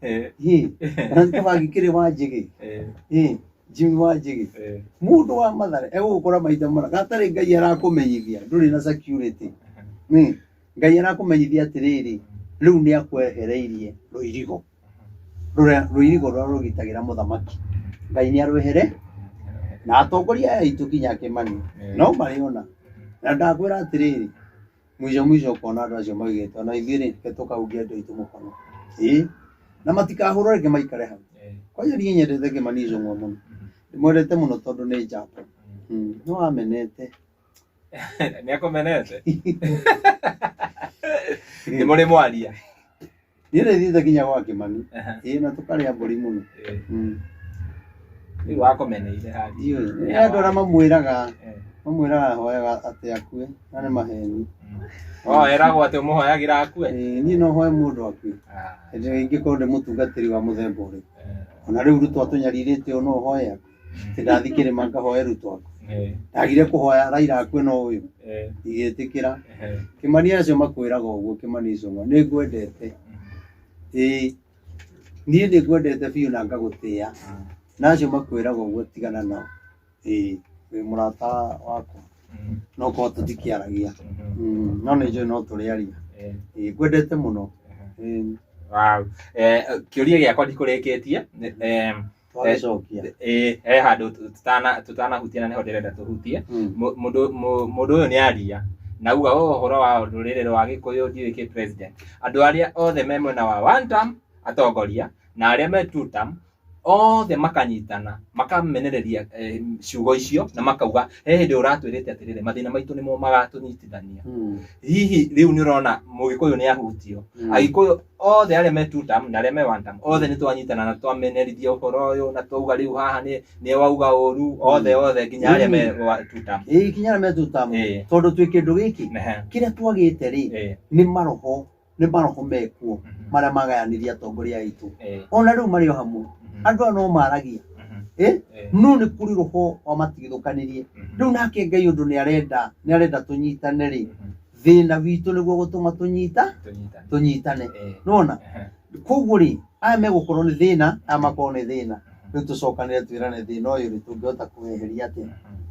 Ĩĩ, kana kĩbangi kĩrĩ wa Njĩgĩ. Ĩĩ, Jimmy wa Njĩgĩ. Mũndũ wa Mathare egũgũkora maita mana gatarĩ Ngai arakũmenyithia ndũrĩ na security. Ngai arakũmenyithia atĩrĩrĩ, rĩu nĩ akwehereirie rũirigo. Rũrĩa rũirigo rũrĩa rũgitagĩra mũthamaki. Ngai nĩ arwehere na atongoria aya aitũ nginya Kĩmani no marĩona. Na ndakwĩra atĩrĩrĩ, mwico mwico ũkona andũ acio maugĩte ona ithuĩ rĩ, reke tũkahumbie andũ aitũ mũkono. Ĩĩ, na matikahũrwo reke maikare hau. Kwanja niĩ nyendete Kĩmani Ichung'wa mũno. Ndĩmwendete mũno tondũ nĩ njamba. No amenete. Nĩ akũmenete? Nĩ mũrĩ mwaria? Niĩ nĩ thiĩte nginya gwa Kĩmani. Ĩĩ, na tũkarĩa mbũri mũno. Rĩu wakũmeneire harĩa. Ndiũĩ. Nĩ andũ arĩa mamwĩraga ahoyaga atĩ akue, na nĩ maheni. Oh, eragwo atĩ ũmũhoyagĩra akue? Ĩĩ, niĩ no hoe mũndũ akue. Hĩndĩ ĩrĩa ingĩkorwo ndĩ mũtungatĩri wa mũthemba ũrĩkũ. Ona rĩu Ruto atũnyarirĩte ũũ no hoe akue. Atĩ ndathiĩ kĩrĩma ngahoe Ruto akue. Ndagire kũhoya Raila akue no ũyũ. Igĩtĩkĩra. Kĩmani acio makwĩraga ũguo, Kĩmani Ichung'wa, nĩ ngwendete. Ĩĩ, niĩ nĩ ngwendete biũ na ngagũtĩĩa. Na acio makwĩraga ũguo tigana nao. Ĩĩ, wĩ mũrata wakwa. No korwo tũtikĩaragia. No nĩ njũĩ no tũrĩaria. Ĩĩ, ngwendete mũno. Ĩĩ. Wow. Kĩũria gĩakwa ndikũrĩkĩtie. Twagĩcokia. He handũ tutanahutia na nĩho ndĩrenda tũhutie. Mũndũ ũyũ nĩ aria na auga ũhoro wa rũrĩrĩ rwa Gĩkũyũ ndiũĩ kĩ president. Andũ arĩa othe me mwena wa one term atongoria na arĩa me two term othe makanyitana makamenereria ciugo icio na makauga he hĩndĩ ũratwĩrĩte atĩrĩrĩ mathĩna maitũ nĩmo magatũnyitithania. Hihi rĩu nĩ ũrona Mũgĩkũyũ nĩ ahutio. Agĩkũyũ othe arĩa me two term na arĩa me one term othe nĩ twanyitana na twamenerithia ũhoro ũyũ na twauga rĩu haha nĩ wauga ũru othe othe nginya arĩa me two term. Ĩĩ, nginya arĩa me two term. Tondũ twĩ kĩndũ gĩkĩ kĩrĩa twagĩte rĩ nĩ maroho, nĩ maroho mekuo marĩa magayanirie atongoria aitũ. Ona rĩu marĩ o hamwe. Andũ aya no maragia. No nĩ kũrĩ roho wa matigithũkanirie. Rĩu nake Ngai ũndũ nĩ arenda tũnyitane rĩ, thĩna witũ nĩguo gũtũma tũnyitane. Nĩwona? Koguo rĩ, aya megũkorwo nĩ thĩna, aya makorwo nĩ thĩna. Rĩu tũcokanĩre twĩrane thĩna ũyũ rĩ, tũngĩhota kũweheria atĩa?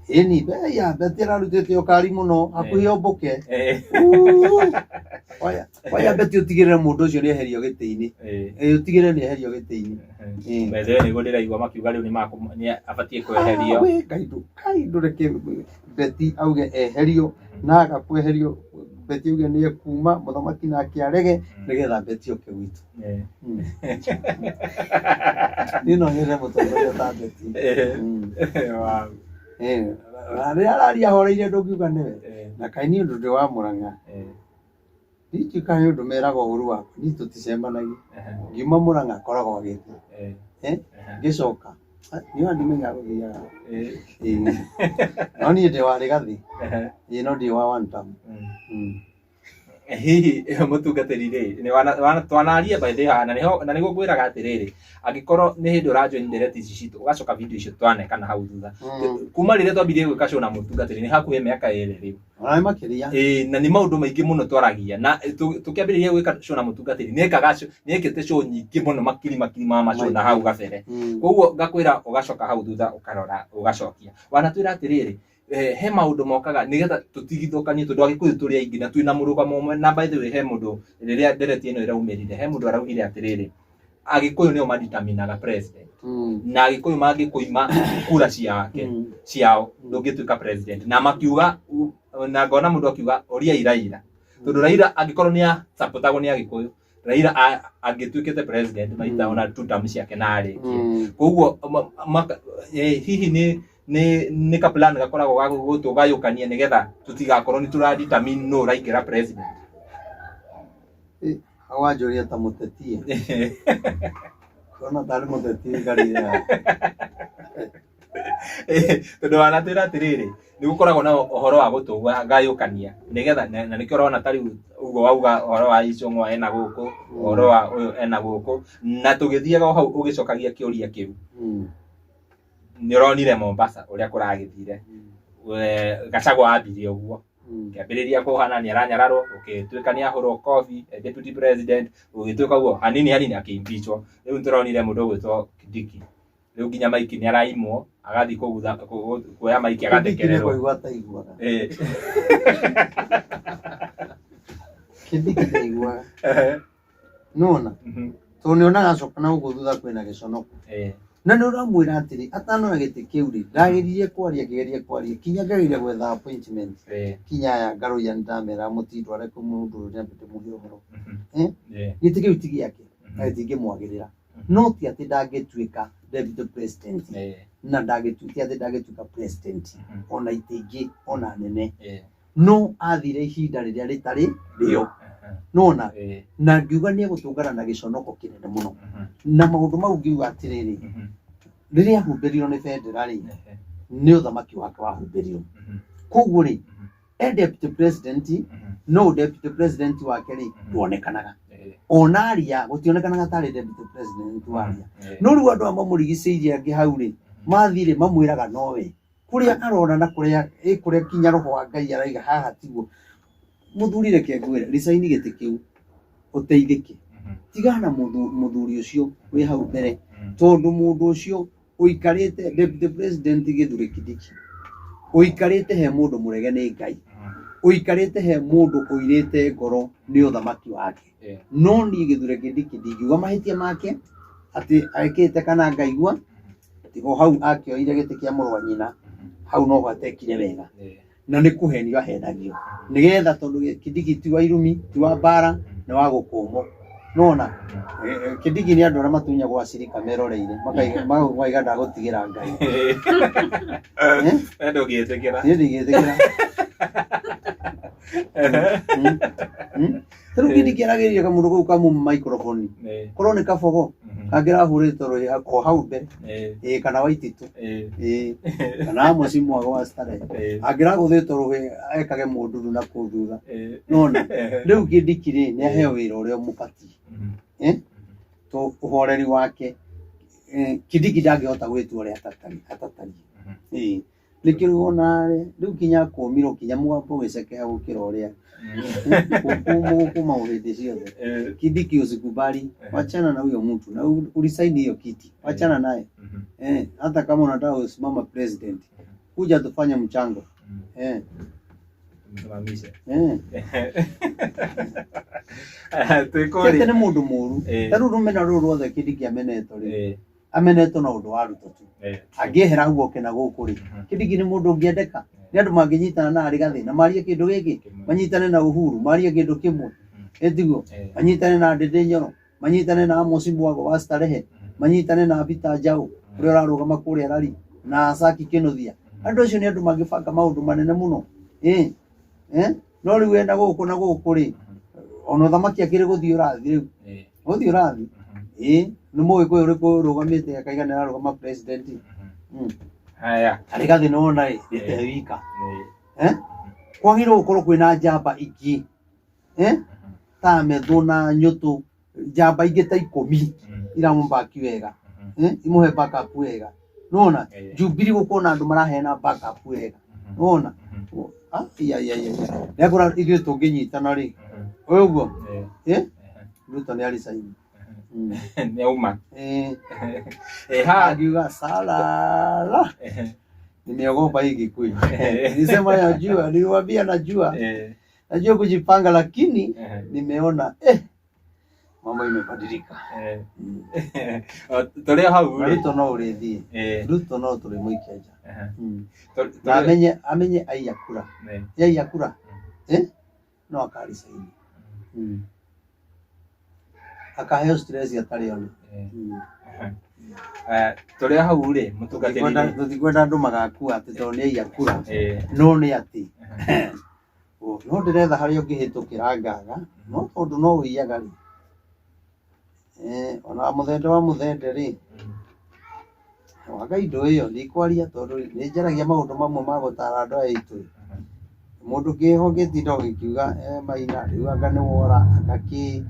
Ĩni, ya, Betty ararutĩte ũkari mũno, hakuhĩ ombũke. Oya Betty ũtigĩrĩre mũndũ ũcio nĩ eherio gĩtĩ-inĩ. Ũtigĩrĩre nĩ eherio gĩtĩ-inĩ. By the way, nĩguo ndĩraigua makiuga rĩu nĩ abatiĩ kweherio. We, Ngai ndũreke Betty auge eherio, na aga kweherio, Betty auge nĩ ekuma, mũthamaki nake arege, nĩgetha Betty oke gwitũ. Niĩ no nyende mũtongoria ta Betty. Wow. Rĩrĩa araria ahoreire ndũngiuga nĩwe. Na kaĩ niĩ ũndũ ndĩ wa Mũrang'a. Ndiũĩ kana nĩ ũndũ meraga ũru wakwa, niĩ tũticemanagia. Ngiuma Mũrang'a akoragwo agĩthiĩ. Ngĩcoka, niĩ ona ndimenyaga gũthiaga. No niĩ ndĩ wa Rĩgathĩ. Ĩĩ, no ndirĩ wa one term. Hihi mũtungatĩri rĩ, nĩ twanaria by the way, na nĩho na nĩguo ngwĩraga atĩrĩrĩ, angĩkorwo nĩ hĩndĩ ũrajoin ndereti ici citũ, ũgacoka video icio twaneka na hau thutha. Kuma rĩrĩa twambirie gwĩka show na mũtungatĩri nĩ hakuhĩ mĩaka 2 rĩu. Ona nĩ makĩria. Ĩĩ, na nĩ maũndũ maingĩ mũno twaragia. Na tũkĩambĩrĩria gwĩka show na mũtungatĩri, nĩekaga show, nĩekĩte show nyingĩ mũno makiri makiri ma ma show na hau gabere. Koguo ngakwĩra ũgacoka hau thutha ũkarora ũgacokia. Wanatwĩra atĩrĩrĩ, he maũndũ mokaga nĩgetha tũtigithũkanie tondũ Agĩkũyũ tũrĩ aingĩ na twĩna mũrũgamo ũmwe. Na by the way, he mũndũ rĩrĩa ndereti ĩno ĩraumĩrire, he mũndũ araugire atĩrĩrĩ, Agĩkũyũ nĩo madeterminaga president. Na Agĩkũyũ mangĩkũima kura ciake, ciao, ndũngĩtuĩka president. Na makiuga, na ngona mũndũ akiuga, ũriai Raila. Tondũ Raila angĩkorwo nĩ asupportagwo nĩ Agĩkũyũ, Raila angĩtuĩkĩte president maita ona two term ciake na arĩkie. Koguo hihi Nĩ ka plan gakoragwo ga gũtũgayũkania nĩgetha tũtigakorwo nĩ tũra determine nũ ũraingĩra president? Wanjũria ta mũteti, kuona tarĩ mũteti ngarĩra. Tondũ wanatwĩra atĩrĩrĩ, nĩ gũkoragwo na ũhoro wa gũtũgayũkania nĩgetha na nĩkĩo ũrona ta rĩu ũguo wauga ũhoro wa Icũng'wa ena gũkũ, ũhoro wa ũyũ ena gũkũ, na tũgĩthiaga o hau ũgĩcokagia kĩũria kĩu, nĩ ũronire Mombasa ũrĩa kũragĩthire. Gachagua ambirie ũguo, kĩambĩrĩria kũhana nĩ aranyararwo, gũgĩtuĩka nĩ ahũrwo kobi deputy president, gũgĩtuĩka ũguo hanini hanini akĩimpeachwo. Rĩu nĩtũronire mũndũ ũgwĩtwo Kindiki, rĩu nginya maiki nĩ araimwo, agathiĩ kũgutha kuoya maiki agathekererwo. Kũigua ataiguaga. Kindiki ndaiguaga. Nona tondũ nĩ onaga acoka na gũkũ thutha kwĩna gĩconoko, na nĩ ũramwĩra atĩrĩ, atanoya gĩtĩ kĩu rĩ, ndageririe kwaria, ngĩgeria kwaria, kinya ngageria gwetha appointment, kinya aya ngaroia, nĩndamera mũtindware kũ mũndũ ũyũ, nĩambe ndĩmũhe ũhoro. Gĩtĩ kĩu ti gĩake na gĩtingĩmwagĩrĩra, no ti atĩ ndangĩtuĩka deputy president, na ndangĩtuĩka atĩ ndangĩtuĩka president, ona itĩ ingĩ ona nene, no athire ihinda rĩrĩa rĩtarĩ rĩo, nona na ngiuga nĩ egũtũngana na gĩconoko kĩnene mũno na maũndũ mau. Ngiuga atĩrĩrĩ, rĩrĩa ahumbĩrirwo nĩ bendera rĩ, nĩ ũthamaki wake wahumbĩrirwo. Koguo rĩ, e deputy president, no deputy president wake rĩ nduonekanaga, ona aria gũtionekanaga tarĩ deputy president waria. No rĩu andũ aya mamũrigicĩirie angĩ hau rĩ, mathire mamwĩraga nowe kũrĩa arona na kũrĩa kũrĩa kinya roho wa Ngai araiga haha tiguo. Mũthuri, reke ngwĩre, resign gĩtĩ kĩu ũteithĩke. Tigana mũthuri ũcio wĩ hau mbere, tondũ mũndũ ũcio ũikarĩte deputy president, Gĩthure Kindiki, ũikarĩte he mũndũ mũrege nĩ Ngai, ũikarĩte he mũndũ ũirĩte ngoro nĩ ũthamaki wake. No niĩ Gĩthure Kindiki ndingiuga mahĩtia make atĩ ekĩte kana ngaigua, tiga o hau akĩoire gĩtĩ kĩa mũrũ wa nyina, hau noho atekire wega, na nĩ kũhenio ahenagio nĩgetha, tondũ Kindiki ti wa irumi, ti wa mbara, nĩ wa gũkũmwo. Nona Kindiki nĩ andũ arĩa matunyagwo acirika meroreire, makaiga ndagũtigĩra Ngai. Eh? We ndũngĩtĩkĩra. Niĩ ndingĩtĩkĩra. Ta rĩu Kindiki aragĩrire kamũndũ kau kamu microphone, korwo nĩ kabogo kangĩrahũrĩtwo rũhĩ o hau mbere, ĩĩ, kana Waititũ, ĩĩ, kana Amos Mwago wa Starehe, angĩragũthĩtwo rũhĩ ekage mũnduru na kũu thutha. Nona rĩu Kindiki rĩ, nĩ aheo wĩra ũrĩa ũmũbatiĩ. Eh? To ũhoreri wake, Kindiki ndangĩhota gwĩtua ũrĩa atatariĩ. Ĩĩ, nĩkĩo rĩu ona rĩu kinya kũmirwo, kinya mũgambo ũgĩcekeha gũkĩra ũrĩa gũkũma hĩndĩ ciothe. Kindiki, usikubali, wachana na huyo mtu na uresign hiyo kiti, wachana naye. Hata kama unataka usimama president, kuja tufanye mchango. Msimamishe. Ti Twĩkũria. Atĩ nĩ mũndũ mũru. Ta rĩu rũmena rũrũ ruothe Kindiki amenetwo rĩ, amenetwo na ũndũ wa Ruto tu. Angĩehera hau oke na gũkũ rĩ, Kindiki nĩ mũndũ ũngĩendeka nĩ andũ, mangĩnyitana na Rigathĩ na marie kĩndũ gĩkĩ, manyitane na Uhuru marie kĩndũ kĩmwe, ĩtiguo manyitane na Ndĩndĩ Nyoro, manyitane na Amos Mwago wa Starehe, manyitane na Peter Njau ũrĩa ũrarũgama kũrĩa Rari, na Saki Kĩnuthia. Andũ acio nĩ andũ mangĩbanga maũndũ manene mũno. Ĩ eh? No rĩu ena gũkũ na gũkũ rĩ, ona ũthamaki akĩrĩ gũthiĩ ũrathiĩ rĩu, gũthiĩ ũrathiĩ. Ĩ nĩ mũgĩkũyũ ũrĩkũ ũrũgamĩte akaiga nĩ ararũgama president? Haya. Rigathĩ nĩwona ĩ nĩte wika. Eh? Kwagĩrĩirwo gũkorwo kwĩna njamba ingĩ, eh? Ta Methu na Nyũtũ, njamba ingĩ ta 10 iramũbaki wega, eh? Imũhe backup wega. Nĩwona Jubilee gũkorwo na andũ maraheana backup wega, nĩwona. Ah, iya iya iya iya, nĩakũra ithuĩ tũngĩnyitana rĩ, ũguo eh? Ruto nĩ arisaini. Nĩ auma. Eh, Ha. Akiuga salala, nimeogopa hii Kikuyu. Nilisema najua, niliwaambia najua, najua kujipanga, lakini nimeona mambo imebadilika. Tũrĩ o hau Na rĩ. Ruto no ũrĩthiĩ, Ruto no tũrĩmũikia nja. Na amenye aiya kura, yaiya kura, no akarisaini. Akaheo stress atarĩ ona. Tũrĩ hau rĩ, mũtungatĩri. Tũtikwenda andũ magakua atĩ tondũ nĩ aiya kura. No nĩ atĩ no ndĩretha harĩa ũngĩhĩtũkĩra ngaga, no tondũ no ũiyaga rĩ, ona mũthende wa mũthende rĩ, wanga indo ĩyo ndikwaria tondũ nĩ njaragia maũndũ mamwe ma gũtara andũ aya aitũ. Mũndũ kĩho gĩtinda ũgĩkiuga Maina rĩu anga nĩ wora anga kĩ,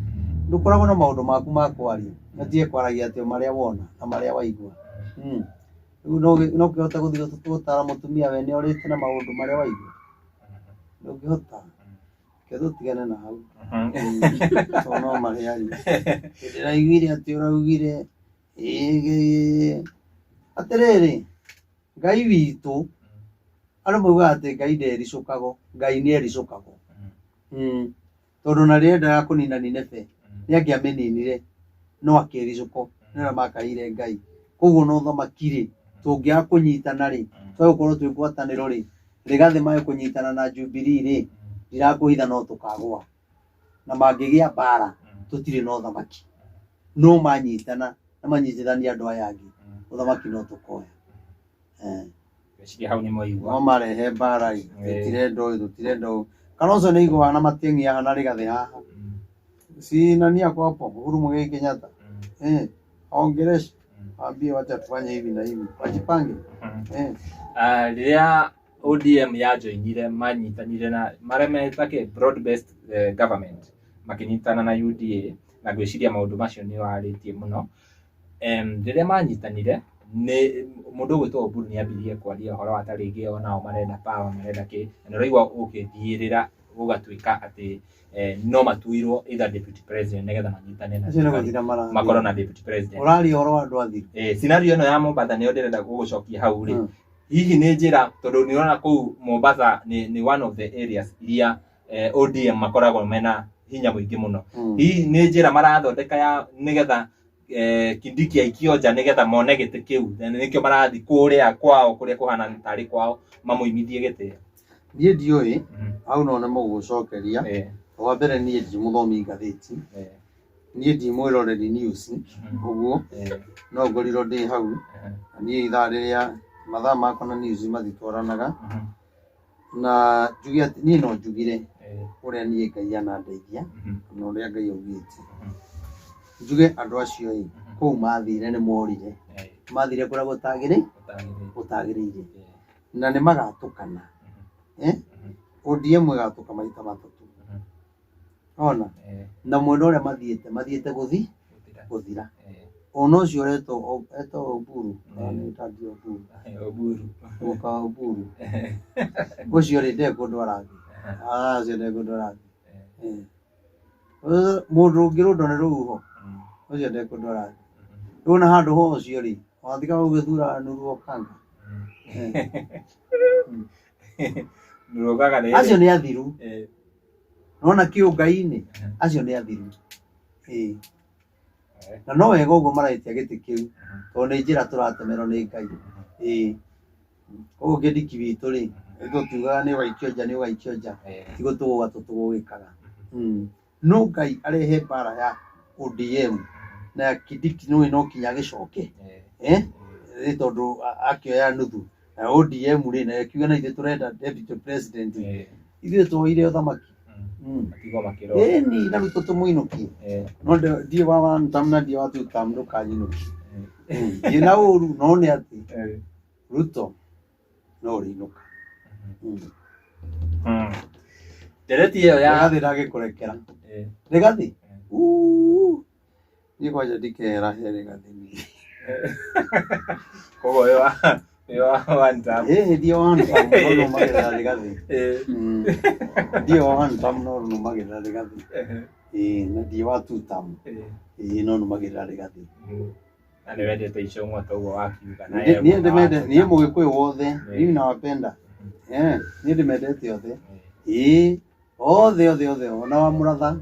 ndũkoragwo na maũndũ maku ma kwaria, na tiga kwaragia atĩ o marĩa wona na marĩa waigua. Rĩu no ũkĩhote gũthiĩ gũtara mũtumia we nĩ orĩte na maũndũ marĩa waigua? Ndũngĩhota. Reke tũtigane na hau. Tondũ no marĩaria. Ndĩraiguire atĩ ũraugire atĩrĩrĩ, Ngai witũ, andũ maugaga atĩ Ngai ndericũkagwo, Ngai nĩ ericũkagwo. Tondũ na rĩrĩa endaga kũnina Nineve, nĩ angĩamĩninire, no akĩricũkwo, nĩ arĩa makaĩire Ngai. Koguo no ũthamaki rĩ, tũngĩaga kũnyitana rĩ, twage gũkorwo twĩ ngwatanĩro rĩ, Rigathĩ mage kũnyitana na Jubilee rĩ, ndirakũhitha no tũkagũa. Na mangĩgĩa mbara, tũtirĩ na ũthamaki. No manyitana na manyitithanie andũ aya angĩ, ũthamaki no tũkoya. Ngwĩciria hau nĩ mwaigua. No marehe mbara ĩ, tũtirenda ũyũ, tũtirenda ũyũ. Kalonzo nĩ aiguaga na Matiang'i haha na Rigathĩ haha. Si nani ako hapo, Uhuru Muigai Kenyatta. Aongeleshe, waambie wacha tufanye hivi na hivi, wajipange. Rĩrĩa ODM yajoinire manyitanire na marĩa meta kĩ broad based government, makĩnyitana na UDA, na ngwĩciria maũndũ macio nĩ warĩtie mũno. Rĩrĩa manyitanire nĩ mũndũ ũgwĩtwo Oburu nĩ ambirie kwaria ũhoro wa ta rĩngĩ onao marenda power, marenda kĩ, na nĩ ũraigua ũkĩthiĩrĩra gũgatuĩka atĩ no matuirwo either deputy president nĩgetha manyitane na Acio nĩ gũthira marathiĩ. makorwo na deputy president. Ũraria ũhoro wa andũ athiru. Scenario ĩno ya Mombatha nĩyo ndĩrenda gũgũcokia hau rĩ. Hihi nĩ njĩra, tondũ nĩ ũrona kũu Mombatha nĩ one of the areas iria ODM makoragwo mena hinya mũingĩ mũno. Hihi nĩ njĩra marathondeka ya nĩgetha Kindiki aikio nja nĩgetha mone gĩtĩ kĩu, na nĩkĩo marathiĩ kũrĩa kwao kũrĩa kũhana tarĩ kwao mamũimithie gĩtĩ. Niĩ ndiũĩ, hau no nĩ mũgũcokeria. Wa mbere niĩ ndi mũthomi ngathĩti. Niĩ ndi mwĩroreri news, ũguo no ngorirwo ndĩ hau. Na niĩ ithaa rĩrĩa mathaa makwa na news matitwaranaga. Na njuge atĩ niĩ no njugire ũrĩa niĩ Ngai anandeithia na ũrĩa Ngai augĩte. Njuge andũ acio ĩ, kũu mathire nĩ morire. Mathire kũrĩa gũtagĩrĩire. Na nĩ magatũkana. ODM ĩgatũka maita matatũ. Ona? Na mwena ũrĩa mathiĩte, mathiĩte gũthira. Ona ũcio etwo Oburu, nĩ ta Oburu. Oburu. Gũka Oburu. Ũcio rĩ, nde kũndũ arathiĩ. Ũcio nde kũndũ arathiĩ. Mũndũ ũngĩrũndwo nĩ rũhuho, ũcio nde kũndũ arathiĩ. Rĩu ona handũ ho ũcio rĩ, wathiga gũgĩthura Nuru Okanga. Nuru Okanga nĩ Acio nĩ athiru. Nona kĩũngai-inĩ, acio nĩ athiru. Na no wega ũguo maraitia gĩtĩ kĩu, tondũ nĩ njĩra tũratemerwo nĩ Ngai. Koguo Kindiki witũ rĩ, tũtiugaga nĩ ũgaikio nja, nĩ ũgaikio nja. Ti gũtũgũga tũtũgũgĩkaga. No Ngai arehe mbara ya ODM na ya Kindiki nĩwe no kinya agĩcoke. Nĩ tondũ akĩoya nuthu. Na ODM rĩ, nayo ĩkiuga na ithuĩ tũrenda deputy president. Ithuĩ twoire ũthamaki. Matigwo makĩrora. Ĩni, na Ruto tũmũinũkie. No ndiĩ wa one term na ndiĩ wa two term, ndũkanyinũkie. Ndiĩ na ũru, no nĩ atĩ Ruto no ũrĩinũka. Ndereti ĩyo ya Rigathĩ ndangĩkũrekera. Rigathĩ? Uu. Niĩ kwanja ndikehera he Rigathĩ niĩ. Koguo wĩ wa one term. Ndiĩ wa one term, no nũmagĩrĩra Rigathĩ. Ndiĩ wa one term, no nũmagĩrĩra Rigathĩ. Na ndiĩ wa two term. No nũmagĩrĩra Rigathĩ. Na nĩ wendete Ichung'wa ta ũguo wakiuga. Na Niĩ ye mwena wa ndĩmende, two niĩ term. Mũgĩkũyũ wothe, niĩ nawapenda. Niĩ ndĩmendete othe. Othe, othe, othe, ona wa Mũratha.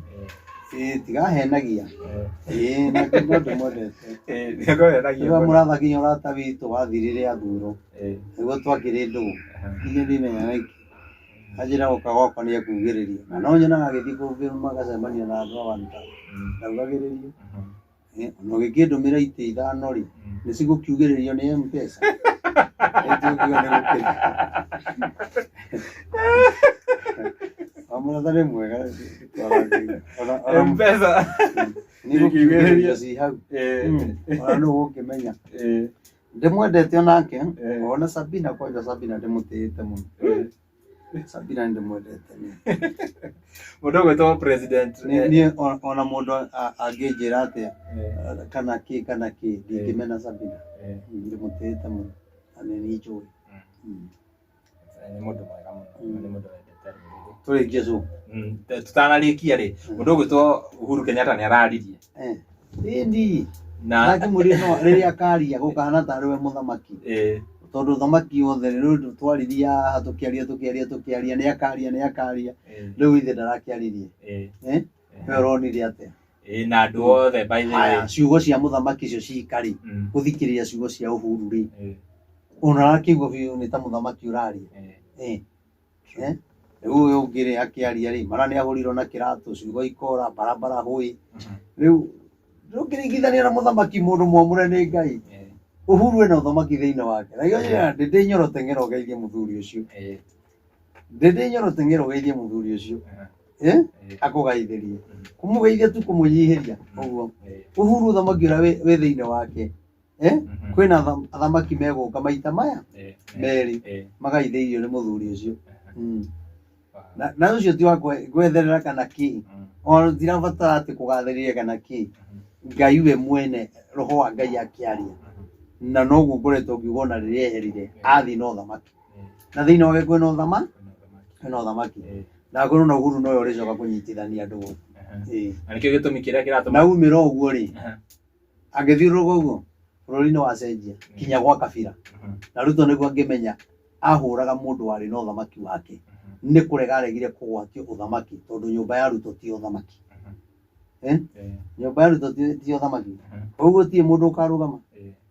Tigahenagia. Na no ndĩmwendete. Nĩkũhenagia Rĩrĩa mũno. Mũratha nginya ũrata witũ wathirire athurwo. Nĩguo twakĩrĩ ndũgũ. Nginya ndimenyaga nĩkĩ. Anjĩra gũka gwakwa nĩ ekugĩrĩria. Na no nyonaga agĩthiĩ kũngĩ magacemania na andũ a one term. Ndaugagĩrĩrio. Ona ũgĩkĩndũmĩra itĩ ithano rĩ, nĩ cigũkiugĩrĩrio nĩ M-Pesa. Nĩtũkiuga nĩ gũkĩra. Wamũratha nĩ mwega ona M-Pesa. Nĩ gũkiugĩrĩrio ci hau. Ona nũ ũgũkĩmenya. Ndĩmwendete onake, ona Sabina, kwanja Sabina ndĩmũtĩĩte mũno. Sabina nĩ ndĩmwendete niĩ. Mũndũ ũgwĩtwo president. Niĩ ona mũndũ angĩnjĩra atĩa kana kĩ kana kĩ, ndingĩmena Sabina. Ndĩmũtĩĩte mũno na nĩ njũĩ. Nĩ mũndũ mwega mũno, nĩ mũndũ wendete rũrĩrĩ. Tũrĩkie cũ. Tũtanarĩkia rĩ, mũndũ ũgwĩtwo Uhuru Kenyatta nĩ araririe. Ĩni. Na Ndakĩmũria no rĩrĩa akaria gũkahana tarĩ we mũthamaki. Tondũ thamaki wothe rĩu twaririe haha tũkĩaria tũkĩaria tũkĩaria nĩ akaria nĩ akaria rĩu ithe ndarakĩaririe. We ũronire atĩa? Na andũ othe by the way. Haya, ciugo cia mũthamaki icio cikarĩ gũthikĩrĩria ciugo cia Uhuru rĩ, ona arakĩigua biũ nĩ ta mũthamaki ũraria. Rĩu ũyũ ũngĩ rĩ akĩaria rĩ, mara nĩ ahũrirwo na kĩratũ, ciugo ikora barabara hũĩ. Rĩu ndũngĩringithania na mũthamaki mũndũ mwamũre nĩ Ngai. Uhuru ena ũthamaki thĩinĩ wake. Na gĩo ndĩndĩ nyoro teng'era ũgeithie mũthuri ũcio. Ndĩndĩ nyoro teng'era ũgeithie mũthuri ũcio. Akũgaithĩrie. Kũmũgeithia tu kũmũnyihĩria ũguo. Uhuru ũthamaki ũrĩa wĩ thĩinĩ wake. Kwĩna athamaki megũka maita maya merĩ magaithĩirio nĩ mũthuri ũcio. Na ũcio ti wa gwetherera kana kĩ. Ona tirabatara atĩ kũgathĩrĩria kana kĩ. Ngai we mwene roho wa Ngai akĩaria. Na noguo ngoretwo ngiuga ona rĩrĩa eherire athiĩ na ũthamaki. Na thĩinĩ wake kwĩna ũthamaki. Kwĩna ũthamaki. Na ngorwo na Uhuru nowe ũrĩcoka kũnyitithania andũ gũkũ. Na nĩkĩo gĩtũmi kĩrĩa kĩratũma. Na umĩra ũguo rĩ, angĩthiũrũrũka ũguo bũrũri nĩ wacenjia kinya gwa kabira. Na Ruto nĩguo angĩmenya ahũraga mũndũ warĩ na ũthamaki wake. Nĩ kũrega aregire kũgwatio ũthamaki tondũ nyũmba ya Ruto ti ũthamaki. Nyũmba ya Ruto ti ũthamaki. Koguo gũtirĩ mũndũ ũkarũgama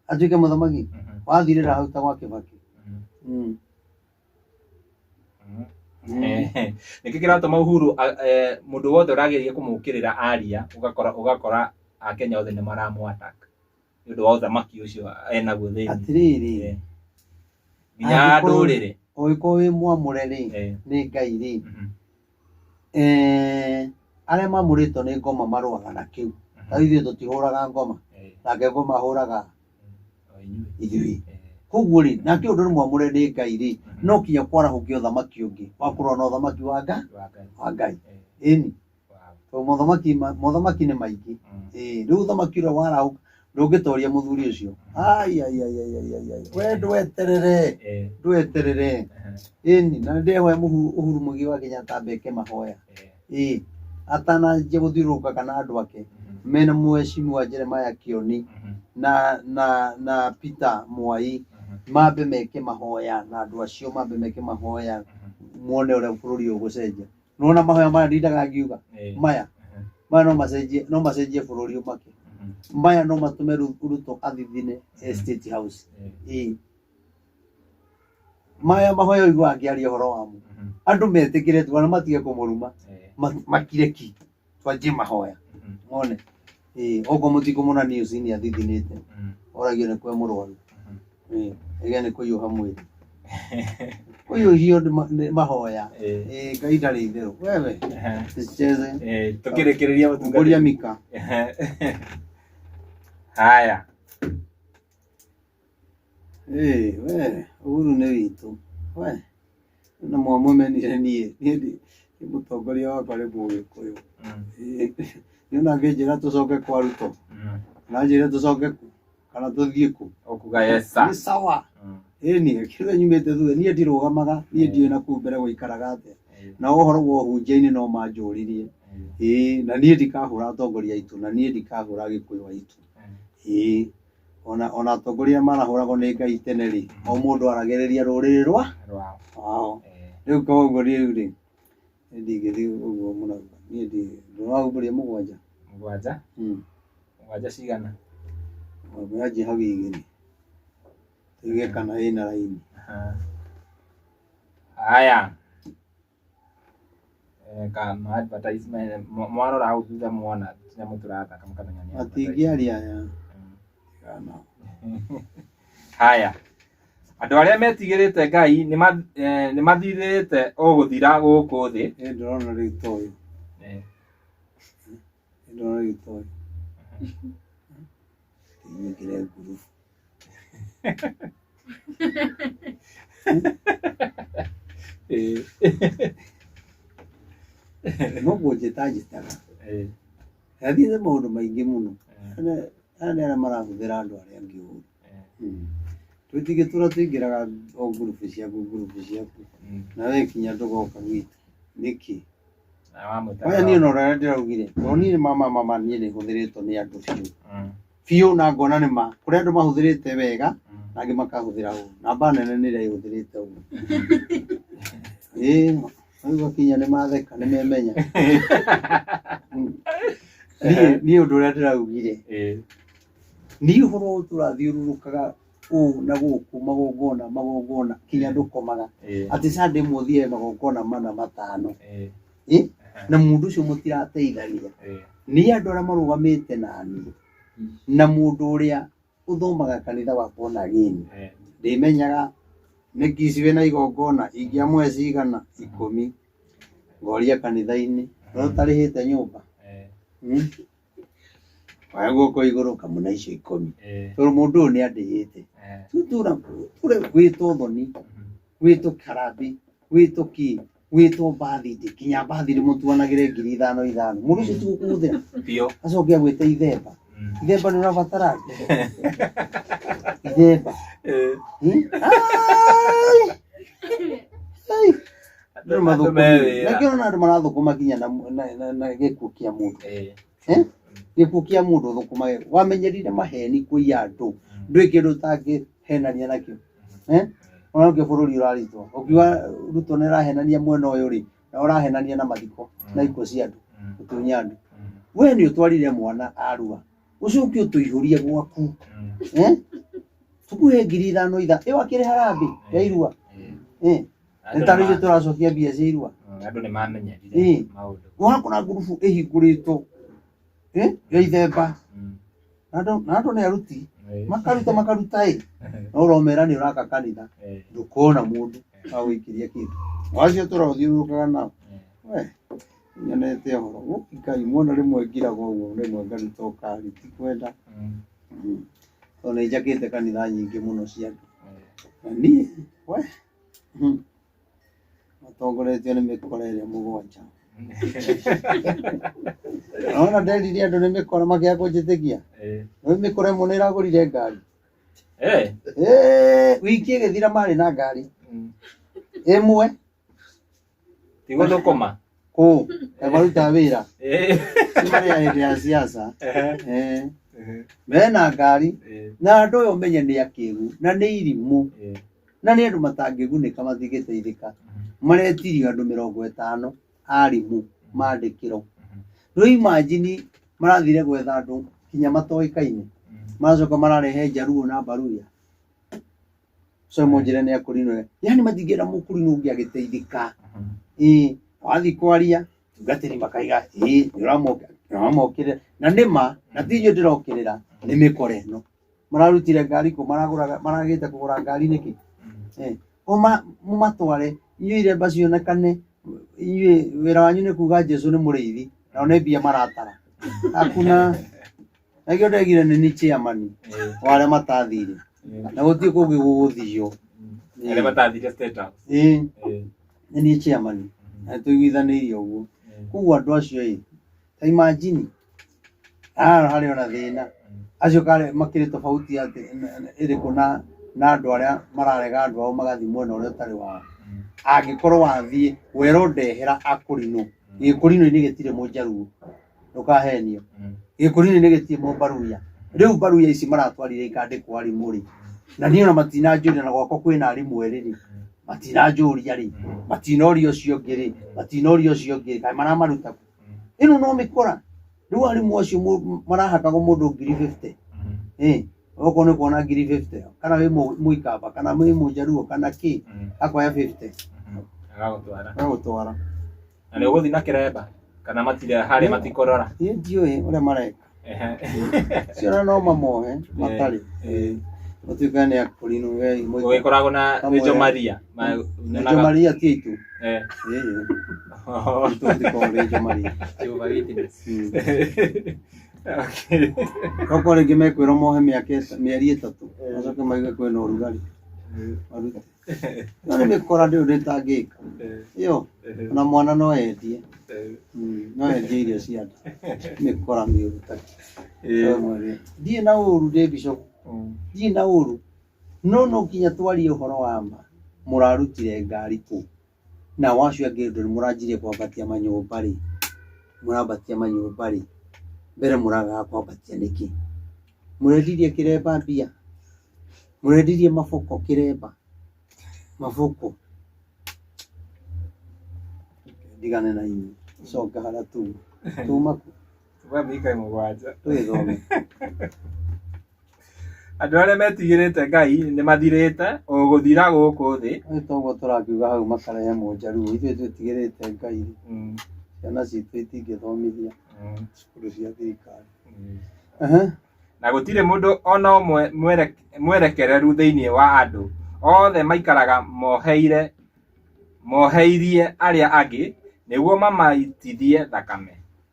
atuĩke mũthamaki. Wathirĩra hau ta gwa Kĩbakĩ. Nĩkĩ kĩratũma Uhuru mũndũ wothe ũrageria kũmũkĩrĩra aria ũgakora Akenya othe nĩ maramũ attack nĩ ũndũ wa ũthamaki ũcio enaguo thĩinĩ. Atĩrĩrĩ, nginya ndũrĩrĩ. Ũngĩkorwo wĩ mwamũre rĩ, nĩ Ngai rĩ, arĩa mamũrĩtwo nĩ ngoma marũaga na kĩu. Ta ithuĩ tũtihũraga ngoma, nake ngoma ahũraga ithuĩ. Koguo rĩ, nake ũndũ nĩ mwamũre nĩ Ngai rĩ, no kinya kwarahũke ũthamaki ũngĩ wa kũrũa na ũthamaki wa Ngai. Ĩni. Tondũ mothamaki nĩ maingĩ. Rĩu ũthamaki ũrĩa warahũka ndũngĩtoria mũthuri ũcio. Ai ai ai ai ai ai. We ndweterere. Ndweterere. Ĩni, na nĩndĩrehoya Uhuru Mũigai wa Kenyatta ambe eke mahoya. Atananjia gũthiũrũrũka kana andũ ake mena mheshimiwa Jeremiah Kioni na Peter Mwai mambe meke mahoya na andũ acio mambe meke mahoya muone ũrĩa bũrũri ũgũcenjia. Nĩwona mahoya maya ndindaga ngiuga maya maya no macenjie, no macenjie bũrũri ũmake. Maya no matũme Ruto athithine State House. Maya mahoya ũiguaga akĩaria ũhoro wamo. Andũ metĩkĩre tu, ona matige kũmũruma. Makire ki. Twanjie mahoya. Mone. Okorwo mũtikũmũna news nĩ athithinĩte. Oragio nĩ kwĩ mũrwaru. Ĩgĩa nĩ kũhiũha mwĩrĩ. Kũhiũhio nĩ mahoya. Ngai ndarĩ itherũ. Wewe. Tusicheze. Tũkĩrĩkĩrĩria mũtungatĩri. Ngũria Mika. Haya. We, Uhuru nĩ witũ. We. Na mwamũmenire niĩ. Niĩ ndi mũtongoria wakwa nĩ Mũgĩkũyũ. Nĩ ona angĩnjĩra tũcoke kwa Ruto. Na anjĩre tũcoke kũ? Kana tũthiĩ kũ? Ũkuga yes sir. Nĩ sawa. Ĩni, kĩrĩa nyumĩte thutha, niĩ ndirũgamaga, niĩ ndiũĩ na kũu mbere gũikaraga atĩa. Na ũhoro wa ũhunjia-inĩ no manjũririe. Na niĩ ndikahũra atongoria aitũ, na niĩ ndikahũra Agĩkũyũ aitũ. Ona atongoria marahũragwo nĩ Ngai tene rĩ, o mũndũ aragĩrĩria rũrĩrĩ rwa wao. Rĩu koguo rĩu rĩ, niĩ ndingĩthiĩ ũguo mũno. Niĩ ndĩrahumbũria mũgwanja. Mũgwanja? Mũgwanja cigana? Mũgwanja hau igĩrĩ. Tuge kana ĩna raini. Haya. Ka ma advertisement mwarora hau thutha mwona tũnyamũ tũrathaka mũkamenya nĩ advertisement. Matingĩaria aya. Tigana. Haya, andũ arĩa metigĩrĩte Ngai nĩ mathirĩte o gũthira gũkũ thĩ. Ĩ ndĩrona rĩu ta ũyũ. Ĩ ndĩrona rĩu ta ũyũ. Nyingĩre ngurubu. No kũnjĩta njĩtaga. Athiĩte maũndũ maingĩ mũno. Aya nĩ arĩa marahũthĩra andũ arĩa angĩ ũru. Tũtingĩtũra tũingĩraga o ngurubu ciaku ngurubu ciaku. Na we kinya ndũgoka gwitũ. Nĩkĩ? Na wamwĩta Oya niĩ ona ũrĩa ndĩraugire. Tondũ niĩ mama mama niĩ nĩ hũthĩrĩtwo nĩ andũ biũ. Biũ na ngona nĩ ma. Kũrĩ andũ mahũthĩrĩte wega na angĩ makahũthĩra ũru. Namba nene nĩ ĩrĩa ĩhũthĩrĩte ũru. Ĩĩ rĩu gakinya nĩ matheka nĩ memenya. Niĩ ũndũ ũrĩa ndĩraugire. Niĩ ũhoro ũyũ tũrathiũrũrũkaga ũũ na gũkũ magongona magongona kinya ndũkomaga. Atĩ Sunday ĩmwe ũthiage magongona mana matano. Na mũndũ ũcio mũtirateithania. Nĩ andũ arĩa marũgamĩte naniĩ na mũndũ ũrĩa ũthomaga kanitha wa born again. Ndĩmenyaga nĩ kici wĩna igongona ingĩamũhe cigana 10 ngoria kanitha-inĩ no ũtarĩhĩte nyũmba. Oya guoko igũrũ kamũne icio 10. Tondũ mũndũ ũyũ nĩ andĩhĩte. Tũtũra tũre gwĩtwo thoni, gwĩtwo karambi, gwĩtwo kĩ, gwĩtwo birthday, kinya birthday mũtuanagĩre ngiri ithano ithano. Mũndũ ũcio ti gũkũhũthĩra. Biũ. Acoke agwĩte ithemba. Ithemba nĩ ũrabatara? Ithemba. Ai! Ai! Andũ mathũkũmire. Na kĩo ona andũ marathũkũma kinya na gĩkuũ kĩa mũndũ. Gĩkuũ kĩa mũndũ ũthũkũmage. Wamenyerire maheni kũiya andũ. Ndũrĩ kĩndũ ũtangĩhenania nakĩo. Ona nĩkĩo bũrũri ũraritũha. Ũkiuga Ruto nĩ arahenania mwena ũyũ rĩ, na ũrahenania na mathiko na ikuũ cia andũ, gũtunya andũ. We nĩ ũtwarire mwana arua. Ũcoke ũtũihũrie gwaku. Tũkũhe ngiri ithano itha. Ĩyo akĩrĩ harambee ya irua. Nĩ ta rĩu tũracokia mbia cia irua. Andũ nĩ mamenyerire maũndũ. Ũrakora ngurubu ĩhingũrĩtwo. Ya ithemba. Na andũ nĩ aruti. Makaruta makaruta ĩ. No ũromera nĩ ũraka kanitha. Ndũkona mũndũ agũikĩria kĩndũ. Acio tũrathiũrũrũkaga nao. We, nyonete ũhoro. Ngai muona rĩmwe ngiraga ũguo rĩmwe ngaruta ũkari ti kwenda. Tondũ nĩ njakĩte kanitha nyingĩ mũno cia andũ. Na niĩ, we, matongoretio nĩ mĩkora ĩrĩa mũgwanja. Ona nderire andũ nĩ mĩkora makĩaga kũnjĩtĩkia. Rĩu mĩkora ĩmwe nĩ ĩragũrire ngari. Wiki ĩgĩthira marĩ na ngari. Ĩmwe. Ti gũthũkũma. Kũ? Marutaga wĩra. Ti marĩa hĩndĩ ya siasa. Mena ngari. Na andũ aya ũmenye nĩ akĩgu na nĩ irimũ. Na nĩ andũ matangĩgunĩka matingĩteithĩka. Maretirio andũ 50 arimũ mandĩkĩro. Rĩu imagine marathire gwetha andũ kinya matoĩkaine. Maracoka mararehe Njaruo na Mbaruya. So mũnjĩre nĩ akũrinũ. Yaani matingĩenda mũkũrinũ ũngĩ agĩteithĩka. Wathiĩ kwaria tungatĩri makaiga nĩ ũramokĩrĩra. Na nĩ ma, na ti inyuĩ ndĩrokĩrĩra, nĩ mĩkora ĩno. Mararutire ngari kũ, maragũraga, maragĩte kũgũra ngari nĩkĩ? Mũmatware, inyuĩ iremba cionekane, inyuĩ wĩra wanyu nĩ kuga Jesũ nĩ mũrĩithi, nao nĩ mbia maratara. Hakuna. Na kĩo ndegire nĩ ni chairman wa arĩa matathire. Na gũtirĩ kũngĩ gũgũthio. Arĩa matathire State House. Nĩ niĩ chairman. Na tũiguithanĩirie ũguo. Koguo andũ acio ĩ, ta imagine, haha harĩ ona thĩna. Acio karĩ makĩrĩ tofauti atĩ ĩrĩkũ na andũ arĩa mararega andũ ao magathiĩ mwena ũrĩa ũtarĩ wao. Angĩkorwo wathiĩ werwo ndehera akũrinũ, gĩkũrinũ-inĩ gĩtirĩ mũnjaruo, ndũkahenio. Gĩkũrinũ-inĩ gĩtirĩ mũmbaruya. Rĩu mbaruya ici maratwarire ikandĩkwo arimũ rĩ, na niĩ ona matinanjũria, na gwakwa kwĩna arimũ erĩ rĩ, matinanjũria rĩ, matinoria ũcio ũngĩ rĩ, matinoria ũcio ũngĩ rĩ, kaĩ maramaruta kũ? Ĩno no mĩkora. Rĩu arimũ acio marahakagwo mũndũ ngiri 50. Okorwo nĩ kuona ngiri 50, kana wĩ mũikamba, kana wĩ mũnjaruo, kana kĩ, akoya 50. Agagũtwara. Agagũtwara. Na nĩ ũgũthiĩ na kĩremba kana matirĩ harĩa matikũrora? Niĩ ndiũĩ ũrĩa mareka. Ehe. Ciana no mamohe matarĩ. Matuĩke nĩ akũrinũ we. Gũgĩkoragwo na Mamwe- Rĩjo Maria. Rĩjo Maria ti aitũ. Eh. Ĩĩ. Itũ tũtikoragwo Rĩjo Maria. Jehovah Witness. Okay. Okorwo rĩngĩ mekwĩrwo mohe mĩaka mĩeri 3 macoke maigue kwĩna ũrugarĩ marute. No nĩ mĩkora ndĩrĩ ũndũ ĩtangĩka. Ĩyo ona mwana no endie. No endie irio cia nda. Mĩkora mĩũru ta kĩ. Ndirĩ na ũru ndĩ bishop. Ndirĩ na ũru. No no nginya twarie ũhoro wa ma. Mũrarutire ngari kũ? Nao acio angĩ ndũ mũranjirie kwambatia manyũmba rĩ. Mũrambatia manyũmba rĩ. Mbere mũragaga kwambatia nĩkĩ? Mũrendirie kĩremba mbia? Mũrendirie maboko kĩremba? Maboko. Ndigane na inyuĩ. Coke harĩa tuma. Tuma kũ? Tuma mĩika 7. Tũgĩthome. Andũ arĩa metigĩrĩte Ngai nĩ mathirĩte o gũthira gũkũ thĩ. Nĩ toguo tũrakiuga hau makarehe mũnjaruo. Ithuĩ twĩtigĩrĩte Ngai. Ciana citũ itingĩthomithia cukuru cia thirikari. Na gũtirĩ mũndũ ona ũmwe mwerekereru thĩinĩ wa andũ. Othe maikaraga moheirie arĩa angĩ nĩguo mamaitithie thakame.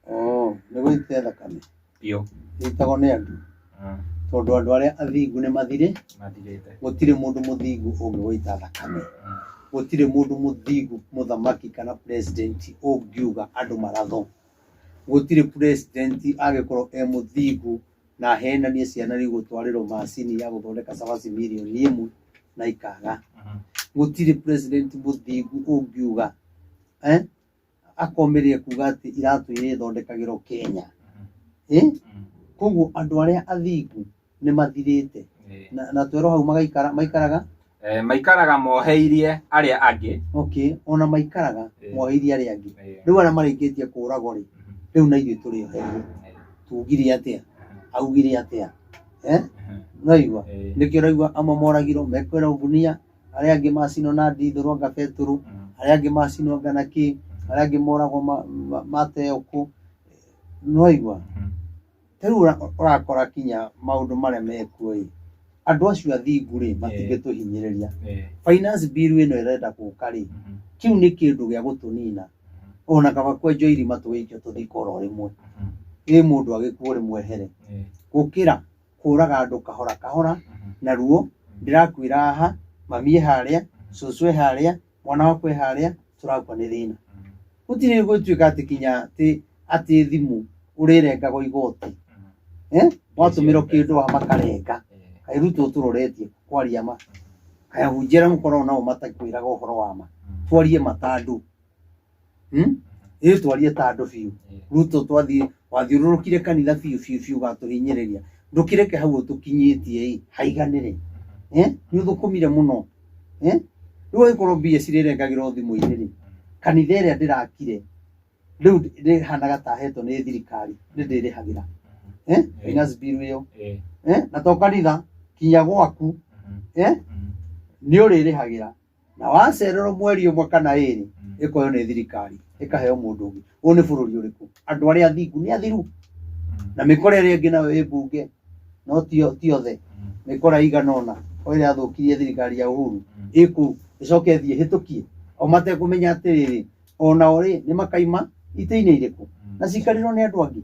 Oh, nĩ gũitithia thakame. Biũ. Ĩitagwo nĩ andũ. Tondũ andũ arĩa athingu nĩ mathirĩ. Mathirĩte. Gũtirĩ mũndũ mũthingu ũngĩgũita thakame. Gũtirĩ mũndũ mũthingu mũthamaki kana president ũngiuga andũ maratho. Gũtirĩ president angĩkorwo e mũthingu na ahenanie ciana rĩu gũtwarĩrwo macini ya gũthondeka cabaci mirioni 1 na ikaga. Gũtirĩ president mũthingu ũngiuga akomĩrĩre kuga atĩ iratũ iria ithondekagĩrwo Kenya. Koguo andũ arĩa athingu nĩ mathirĩte. Na twerwo hau magaikara, maikaraga? Maikaraga moheirie arĩa angĩ. Okay, ona maikaraga moheirie arĩa angĩ. Rĩu arĩa marĩkĩtie kũragwo rĩ, rĩu na ithuĩ tũrĩ oherie. Tugire atĩa? Augire atĩa? Ũraigua? Nĩkĩo ũraigua amwe moragirwo mekwĩrwo ngunia, arĩa angĩ macinwo na ndithũrwo anga betũrũ, arĩa angĩ macinwo anga na kĩ, arĩa angĩ moragwo mateo kũ. Nĩwaigua? Ta rĩu ũrakora kinya maũndũ marĩa mekuo ĩ, andũ acio athingu rĩ, matingĩtũhinyĩrĩria. Finance bill ĩno ĩrenda gũka rĩ, kĩu nĩ kĩndũ gĩa gũtũnina. Ona kaba kwenjwo irima tũgĩikio tũthiĩ koro rĩmwe. Ĩ mũndũ agĩkuo rĩmwe ehere. Gũkĩra kũraga andũ kahora kahora, na ruo, ndĩrakuĩra haha, mami e harĩa, cũcũ e harĩa, mwana wakwa e harĩa, tũrakua nĩ thĩna. Gũtirĩ gũtuĩka atĩ kinya atĩ thimũ ũrĩrengagwo igoti. Watũmĩrwo kĩndũ haha makarenga. Kaĩ Ruto ũtũroretie kwaria ma. Kaĩ ahunjia arĩa mũkoragwo nao matakwĩraga ũhoro wa ma. Twarie ma ta andũ. Ĩ twarie ta andũ biũ. Ruto wathiũrũrũkire kanitha biũ biũ biũ ũgatũhinyĩrĩria. Ndũkĩreke hau ũtũkinyĩtie ĩ, haiganĩre. Nĩ ũthũkũmire mũno. Rĩu angĩkorwo mbia cirĩrengagĩrwo thimũ-inĩ rĩ, kanitha ĩrĩa ndĩrakire rĩu ndĩhanaga ta hetwo nĩ thirikari, nĩ ndĩrĩhagĩra. Finance bill ĩyo. Na to kanitha, kinya gwaku. Nĩ ũrĩrĩhagĩra. Na wacererwo mweri ũmwe kana ĩrĩ, ĩkoywo nĩ thirikari, ĩkaheo mũndũ ũngĩ. Ũyũ nĩ bũrũri ũrĩkũ? Andũ arĩa athingu nĩ athiru. Na mĩkora ĩrĩa ĩngĩ nayo ĩ mbunge, no ti othe. Mĩkora ĩigana ũna, o ĩrĩa yathũkirie thirikari ya Uhuru, ĩ kũu, ĩcoke ĩthiĩ ĩhĩtũkie. O matekũmenya atĩrĩrĩ, onao rĩ, nĩ makaima itĩ-inĩ irĩkũ? Na cikarĩrwo nĩ andũ angĩ.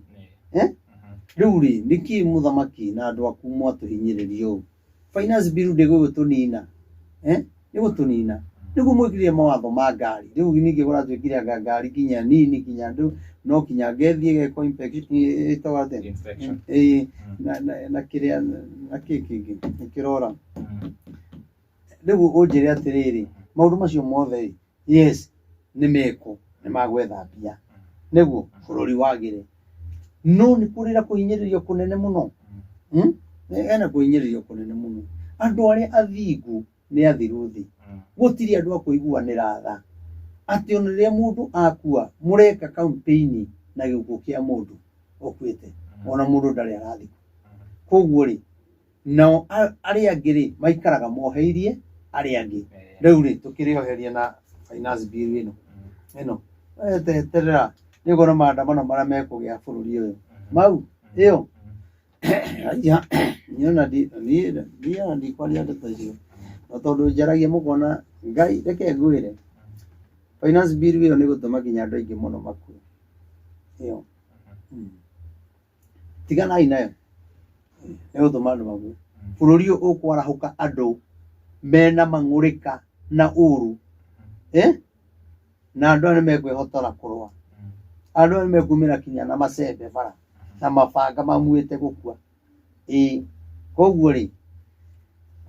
Rĩu rĩ, nĩkĩ mũthamaki na andũ aku mwatũhinyĩrĩria ũũ? Finance bill ndĩgũgĩtũnina. Nĩgũtũnina. Nĩguo mwĩkĩrire mawatho ma ngari. Rĩu ningĩ kũratuĩkire anga ngari kinya nini, kinya andũ, no kinya ngethiĩ ĩgekwo inspection, ĩtagwo atĩa? Inspection. Na kĩrĩa, na kĩ kĩngĩ, nĩkĩrora. Rĩu ũnjĩre atĩrĩrĩ, maũndũ macio mothe rĩ, yes, nĩ mekwo, nĩ magwetha mbia. Nĩguo bũrũri wagĩre. No nĩ kũrĩ na kũhinyĩrĩrio kũnene mũno. Hena kũhinyĩrĩrio kũnene mũno. Andũ arĩa athingu nĩ athiru thĩ. Gũtirĩ andũ a kũiguanĩra tha. Atĩ ona rĩrĩa mũndũ akua, mũreka campaign na gĩkuũ kĩa mũndũ ũkuĩte. Ona mũndũ ndarĩ arathikwo. Koguo rĩ, nao arĩa angĩ rĩ, maikaraga moheirie arĩa angĩ. Rĩu rĩ, tũkĩrĩoheria na finance bill ĩno. Ĩno. Eterera nĩ ũkuona maandamano marĩa mekũgĩa bũrũri ũyũ. Mau ĩyo aya niĩ ona niĩ ona ndikwaria ndeto icio na tondũ njaragia mũkona Ngai reke ngwĩre finance bill ĩyo nĩ gũtũma nginya andũ aingĩ mũno makue ĩyo. Tiganai nayo nĩ gũtũma andũ makue. Bũrũri ũyũ ũkwarahũka andũ mena mang'ũrĩka na ũru, eh? Na andũ aya nĩ mekwĩhotora kũrũa, andũ aya nĩ mekumĩra kinya na macembe bara na mabanga mamuĩte gũkua. Ĩĩ koguo rĩ,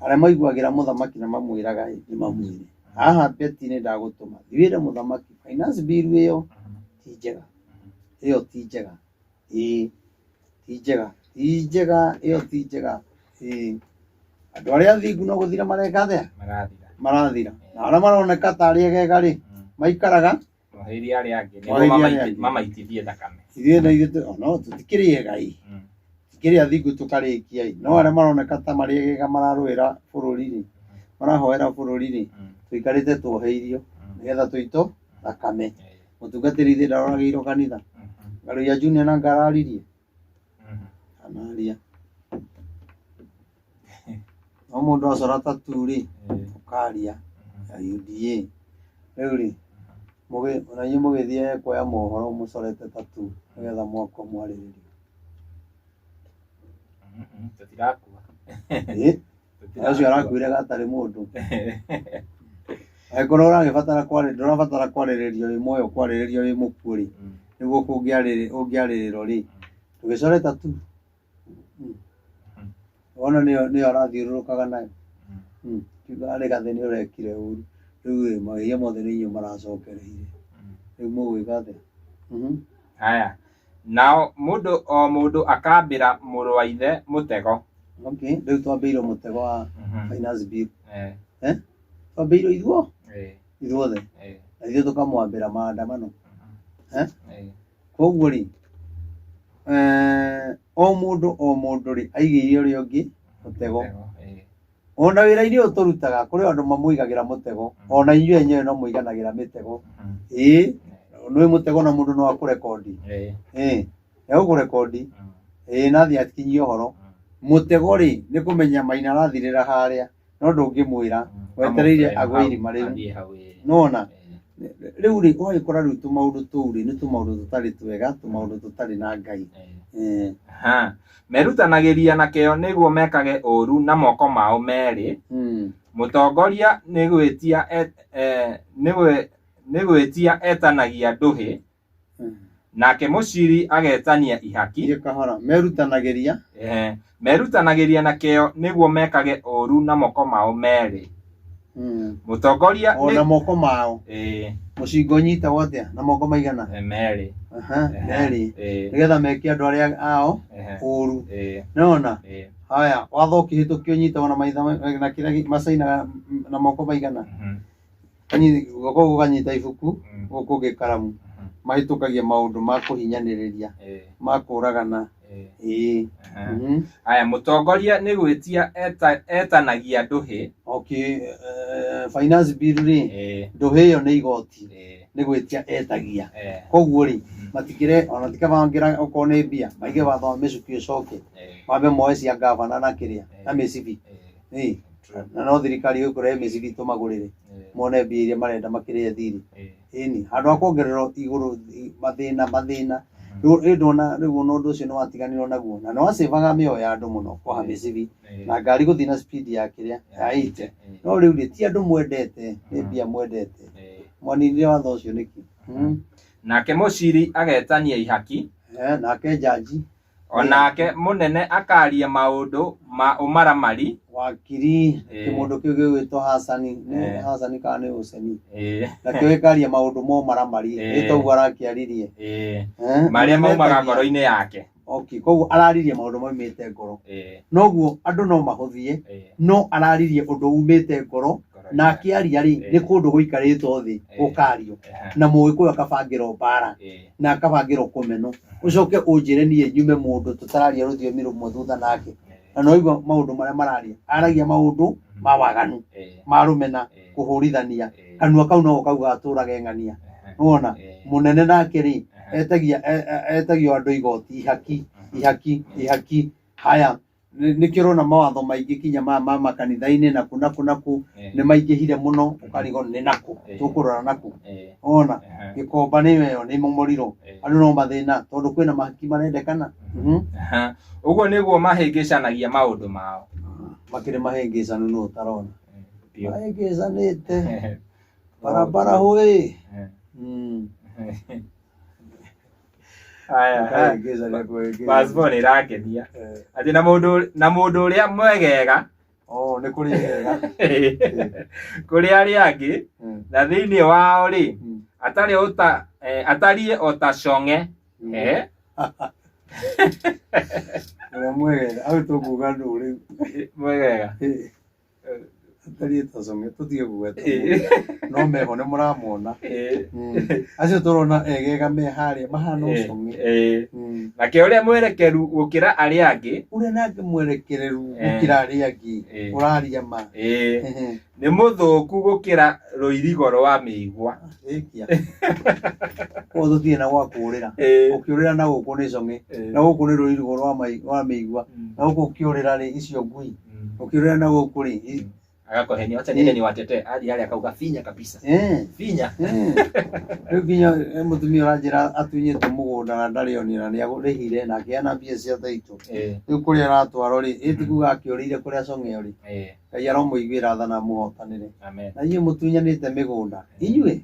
arĩa maiguagĩra mũthamaki na mamwĩraga ĩ, nĩ mamwĩre haha Betty nĩ ndagũtũma thiĩ wĩre mũthamaki finance bill ĩyo ti njega, ĩyo ti njega, ĩĩ ti njega, ti njega, ĩyo ti njega, ĩĩ. Andũ arĩa athingu no gũthira mareka atĩa? Marathira. Marathira. Na arĩa maroneka tarĩ egega rĩ, maikaraga Moheire arĩa angĩ nĩguo Moheire arĩa angĩ. mamaitithie thakame. Ithuĩ na ithuĩ no tũtikĩrĩ ega ĩ, tũtikĩrĩ athingu tũkarĩkia ĩ, no arĩa maroneka ta marĩ egega mararũĩra bũrũri rĩ, marahoera bũrũri rĩ, tũikarĩte tuoheirio nĩgetha tũitwo thakame. Mũtungatĩri ithe ndaroragĩirwo kanitha. Ngaruiya Junior na ngararirie anaria. No mũndũ acora tattoo rĩ, ũkaria ya UDA. Rĩu rĩ, ona inyuĩ mũgĩthiĩ kuoya mohoro mũcorete tattoo nĩgetha mwakua mwarĩrĩrio. Tũtirakua. Ĩ, acio arakuire gatarĩ mũndũ. Angĩkorwo ũragĩbatara kwarĩ ndũrabatara kwarĩrĩrio wĩ muoyo kwarĩrĩrio wĩ mũkuũ rĩ, nĩguo ũngĩarĩrĩrwo rĩ, ndũgĩcore tattoo. Wona nĩyo nĩyo arathiũrũrũkaga nayo. Kiuga Rigathĩ nĩ ũrekire ũru. Rĩu rĩ, mahĩtia mothe nĩ inyuĩ maracokereire. Rĩu mũgwĩka atĩa? Haya. Nao mũndũ o mũndũ akambĩra mũrũ wa ithe mũtego. Okay, rĩu twambĩirwo mũtego wa finance bill. Eh? Twambĩirwo ithuo ithuothe. Na ithuĩ tũkamwambĩra maandamano. Eh? Koguo rĩ, o mũndũ o mũndũ rĩ, aigĩire ũrĩa ũngĩ mũtego. Ona wĩra-inĩ ũyũ tũrutaga kũrĩ andũ mamũigagĩra mũtego, ona inyuĩ enyewe no mũiganagĩra mĩtego. Ĩĩ, nĩ mũtego na mũndũ no akũrekondi. Ĩĩ, egũkũrekondi. Ĩĩ, na athiĩ akinyie ũhoro. Mũtego rĩ, nĩ kũmenya Maina arathirĩra harĩa, no ndũngĩmwĩra, wetereire agwe irima rĩu. Nĩwona? Rĩu rĩ, ũgagĩkora rĩu tũmaũndũ tũu rĩ, nĩ tũmaũndũ tũtarĩ twega, tũmaũndũ tũtarĩ na Ngai. Merutanagĩria na kĩyo nĩguo mekage ũũru na moko mao merĩ. Mũtongoria nĩ gwĩtia etanagia ndũhĩ, nake mũciri agetania ihaki. Thiĩ kahora. Merutanagĩria. Merutanagĩria na kĩyo nĩguo mekage ũũru na moko mao merĩ. Mũtongoria O na moko mao. Mũcinga ũnyitagwo atĩa? Na moko maigana? Merĩ. Merĩ. Nĩgetha meke andũ arĩa ao ũũru. Nĩwona? Haya, watho ũkĩhĩtũkio ũnyitagwo na maitha na kĩrĩa macainaga na moko maigana? Guoko gũkanyita ibuku, gũkũ kũngĩ karamu. Mahĩtũkagia maũndũ ma kũhinyanĩrĩria, ma kũragana. Ĩĩ. Haya, mũtongoria nĩ gwĩtia etanagia ndũhĩ. Okay, finance bill rĩ, ndũhĩ ĩyo nĩ igoti, nĩ gwĩtia etagia. Koguo rĩ, matikĩre ona tikabangĩra okorwo nĩ mbia, maige watho wa mĩcuki ũcoke, mambe moe cia gavana na kĩrĩa, na mĩcibi. Ĩĩ. Na no thirikari ĩgũkũrehe mĩcibi tũmagũrĩre, mone mbia iria marenda makĩrĩe thirĩ. Ĩni, handũ ha kuongererwo igũrũ mathĩna mathĩna. Rĩu ndona rĩu ona ũndũ ũcio nĩ watiganirwo naguo, na nĩ wacebaga mĩoyo ya andũ mũno kwaha mĩcibi na ngari gũthiĩ na speed ya kĩrĩa ya 80. No rĩu rĩ, ti andũ mwendete, nĩ mbia mwendete. Mwaninire watho ũcio nĩkĩ? Nake mũciri agetania ihaki. Nake jaji. Onake mũnene akaria maũndũ ma ũmaramari. Wakiri, kĩmũndũ kĩu gĩgwĩtwo Hasani, nĩ Hasani kana nĩ Huseni? Nakĩo gĩkaria maũndũ ma ũmaramari, nĩ toguo arakĩaririe. Marĩa maumaga ngoro-inĩ yake. Okay, koguo araririe maũndũ maumĩte ngoro. Noguo andũ no mahũthie, no araririe ũndũ umĩte ngoro, na akĩaria rĩ, nĩ kũndũ gũikarĩtwo thĩ gũkario. Na mũgĩkũyũ akabangĩrwo mbara, na akabangĩrwo kũmenwo. Ũcoke ũnjĩre niĩ nyume mũndũ tũtararia rũthiomi rũmwe thutha nake. Na no igua maũndũ marĩa mararia. Aragia maũndũ ma waganu, ma rũmena, kũhũrithania. Kanua kau no kauga atũrage ng'ania. Nĩwona mũnene nake rĩ etagia etagio andũ igoti ihaki ihaki ihaki. Haya, nĩkĩo ũrona mawatho maingĩ kinya ma makanitha-inĩ na kũ na kũ na kũ nĩ maingĩhire mũno, ũkarigwo nĩ nakũ tũkũrora nakũ. Ona gĩkomba nĩyo ĩyo nĩ mũmũriro, andũ no mathĩna tondũ kwĩna mahaki marendekana. Ũguo nĩguo mahĩngĩcanagia maũndũ mao. Makĩrĩ mahĩngĩcanu nũ ũtarona mahĩngĩcanĩte barabara hũĩ. Aya, passport nĩ ĩrakenia atĩ na mũndũ ũrĩa mwegega Oh, nĩ kũrĩ wega kũrĩ arĩa angĩ na thĩinĩ wao rĩ atariĩ o ta cong'e. Ũrĩa mwegega hau tũkuga nũ rĩu mwegega atariĩ ta cong'e, tũtige kũgweta no meho nĩ mũramona. Acio tũrona egega me harĩa mahana ũcong'e. Nake ũrĩa mwerekeru gũkĩra arĩa angĩ, ũrĩa nake mwerekereru gũkĩra arĩa angĩ ũraria ma nĩ mũthũku gũkĩra rũirigo rwa mĩigua. Koguo tũtirĩ na gwa kũũrĩra, ũkĩũrĩra na gũkũ nĩ cong'e, na gũkũ nĩ rũirigo rwa mĩigua, na gũkũ ũkĩũrĩra rĩ icio ngui, ũkĩũrĩra na gũkũ rĩ agakohenia, wacha niende niwatetee hadi yale akauga finya kabisa finya. Rĩu nginya mũtumia ũranjĩra atunyĩtwo mũgũnda na ndarĩ onire na nĩarĩhire na akĩheana mbia cia taitũ. Rĩu kũrĩa aratwarwo rĩ, ĩ ti kuga akĩũrĩire kũrĩa cong'e rĩ. Ngai aromũiguĩra tha na amũhotanĩre. Na inyuĩ mũtunyanĩte mĩgũnda, inyuĩ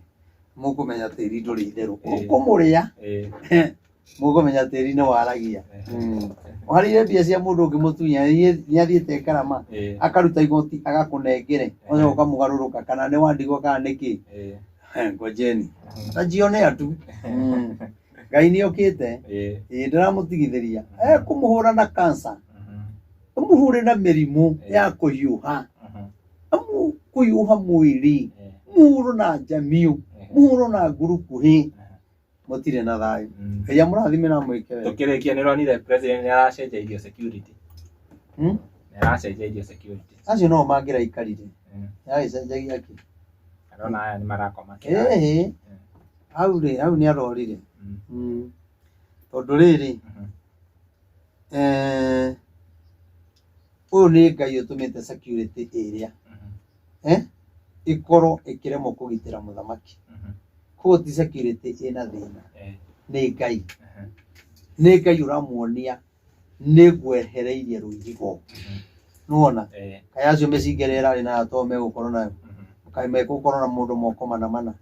mũkũmenya tĩri ndũrĩ itherũ. Ũkũmũrĩa mũkũmenya tĩri nĩ waragia. Warĩire mbia cia mũndũ ũngĩ mũtunya, nĩathiĩte ngarama akaruta igoti agakũnengere, ũcoke ũkamũgarũrũka kana nĩ wandigwo kana nĩ kĩ. Ngojeni tajionea tu. Ngai nĩokĩte, ĩĩ ndĩramũtigithĩria, ekũmũhũra na cancer, amũhũre na mĩrimũ ya kũhiũha, kũhiũha mwĩrĩ, mũhũrwo na njamiũ, mũhũrwo na ngurukuhĩ, mũtirĩ na thayũ. Ngai amũrathime na amwĩke wega. Tũkĩrĩkia nĩ ũronire president nĩ aracenjeirio security. Nĩ aracenjeirio security. Acio no mangĩraikarire. Yarĩcenjagia kĩ? Arona aya nĩ marakoma. Ĩĩ. Hau rĩ, hau nĩ arorire. Tondũ rĩrĩ, ũyũ nĩ Ngai ũtũmĩte security ĩrĩa ĩkorwo ĩkĩremwo kũgitĩra mũthamaki. Koguo ti security ĩna thĩna, nĩ Ngai. Nĩ Ngai ũramuonia nĩ ngwehereirie rũirigo. Nĩwona? Kaĩ acio mĩcinga ĩrĩa ĩrarĩ nayo to megũkorwo nayo. Kaĩ megũkorwo na mũndũ moko mana mana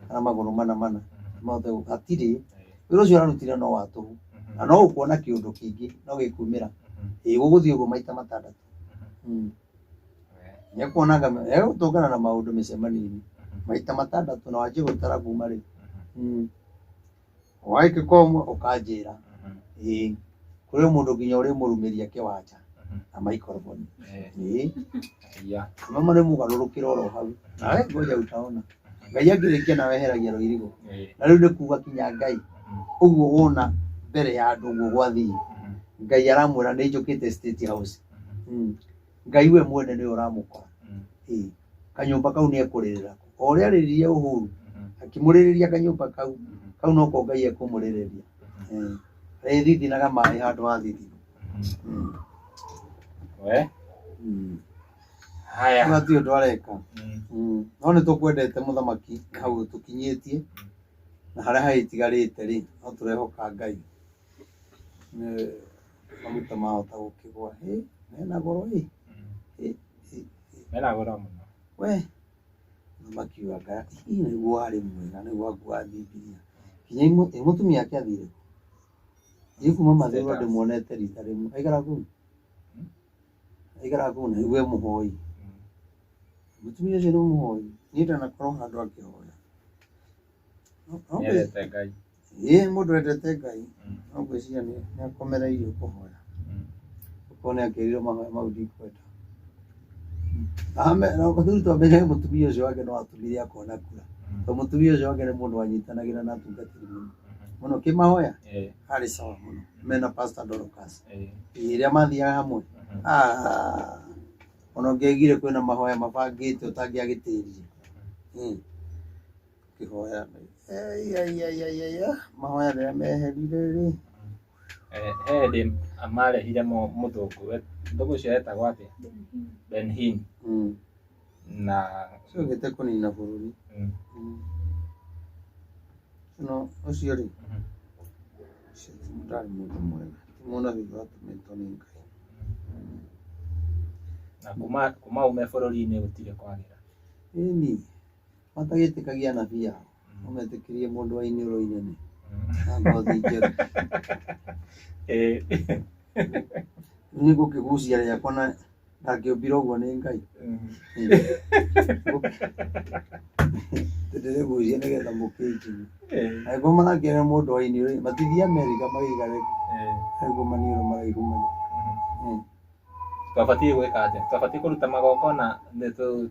kana magũrũ mana mana. Mahote hatirĩ. Wĩra ũcio ũrarutire no wa tũhũ. Na no ũkuona kĩũndũ kĩngĩ no gĩkumĩra. Ĩĩ gũgũthiĩ ũguo maita matandatũ. Nĩekuona egũtũngana na maũndũ mĩcemanio-inĩ maita matandatũ na wanjie gũtara kuma rĩu. Waĩkĩka ũmwe ũkanjĩra. Ĩĩ kũrĩ mũndũ nginya ũrĩmũrumĩria kĩwanja na microphone. Ĩĩ mama nĩ mũgarũrũkĩra oro hau. Nawe ngoja utaona. Ngai angĩrĩkia nawe eheragia rũirigo. Na rĩu nĩ kuga kinya Ngai ũguo wona mbere ya andũ ũguo gwathiĩ, Ngai aramwĩra nĩ njũkĩte State House. Ngai we mwene nĩwe ũramũkora. Ĩĩ kanyũmba kau nĩ ekũrĩrĩra. O ũrĩa arĩrĩria Uhuru akĩmũrĩrĩria kanyũmba kau, kau noko Ngai ekũmũrĩrĩria. Arĩthithinaga maĩ handũ ha thithino. We haya hatirĩ ũndũ areka. No nĩ tũkwendete mũthamaki hau ũtũkinyĩtie na harĩa hagĩtigarĩte rĩ no tũrehoka Ngai maguta mahota gũkĩgwa. Mena goro ĩ. Mena goro mũno. We mũthamaki wa Ngai hihi nĩguo arĩ mwega nĩguo akuaga Bibilia. Nginya mũtumia ake athire kũ? Niĩ kuma mathirwo ndĩmuonete rita rĩmwe. Aikara kũu? Aikara kũu na nĩguo e mũhoi. Mũtumia ũcio nĩ mũhoi. Niĩ ndanakorwo handũ akĩhoya. Nĩendete Ngai. Ĩĩ mũndũ endete Ngai. No ngwĩciria nĩ akomereirio kũhoya. Okorwo nĩ akĩrirwo mahoya mau ndikwenda. Na rĩu twamenye mũtumia ũcio wake no atũmire akona kura. Tondũ mũtumia ũcio wake nĩ mũndũ wanyitanagĩra na atungatĩri mũno. Mũno kĩmahoya arĩ sawa mũno. Mena Pastor Dorcas. Ĩrĩa mathiaga hamwe. Ona ũngĩaiguire kwĩna mahoya mabangĩte ũtangĩagĩtĩririe. Ũkĩhoya. Ai, mahoya rĩrĩa meherire rĩ. He hĩndĩ marehire mũthũngũ, mũthũngũ ũcio etagwo atĩa? Ben Hinn. Na Ũcio okĩte kũnina bũrũri. No ũcio rĩ, ũcio ti ndarĩ mũndũ mwega, ti mũnabii watũmĩtwo nĩ Ngai. Na kuma ume bũrũri-inĩ gũtirĩ kwagĩra. Ĩni, matagĩtĩkagia anabii ao, no metĩkĩrie mũndũ wa iniũrũ inene na ngothi njerũ. Nĩ ngũkĩgucia rĩakwa na ndangĩũmbire ũguo nĩ Ngai. Ndĩrĩgucia nĩgetha mũkĩnjigue. Angĩkorwo marakĩona mũndũ wa iniũrũ, matithiĩ Amerika magĩikare nĩguo maniũrũ maraihu marĩ. Twabatiĩ gwĩka atĩa? Twabatiĩ kũruta magongona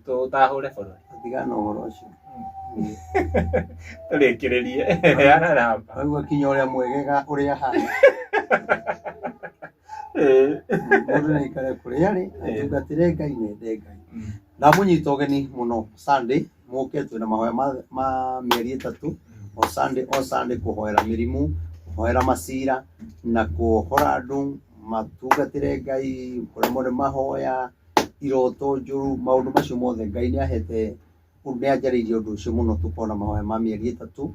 tũtahũre bũrũri? Tigana na ũhoro ũcio. Tũrĩkĩrĩrie. Heana namba. Waigua kinya ũrĩa mwegega ũrĩa ahana. Mũndũ nĩ aikare kũrĩa arĩ, atungatĩre Ngai na ende Ngai. Ndamũnyita ũgeni mũno Sunday, mũke twĩna mahoya ma mĩeri 3, o Sunday o Sunday, kũhoera mĩrimũ, kũhoera macira na kuohora andũ matungatĩre Ngai, kũremwo nĩ mahoya, iroto njũru, maũndũ macio mothe Ngai nĩ ahete, nĩ anjarĩirie ũndũ ũcio mũno. Tũkorwo na mahoya ma mĩeri 3,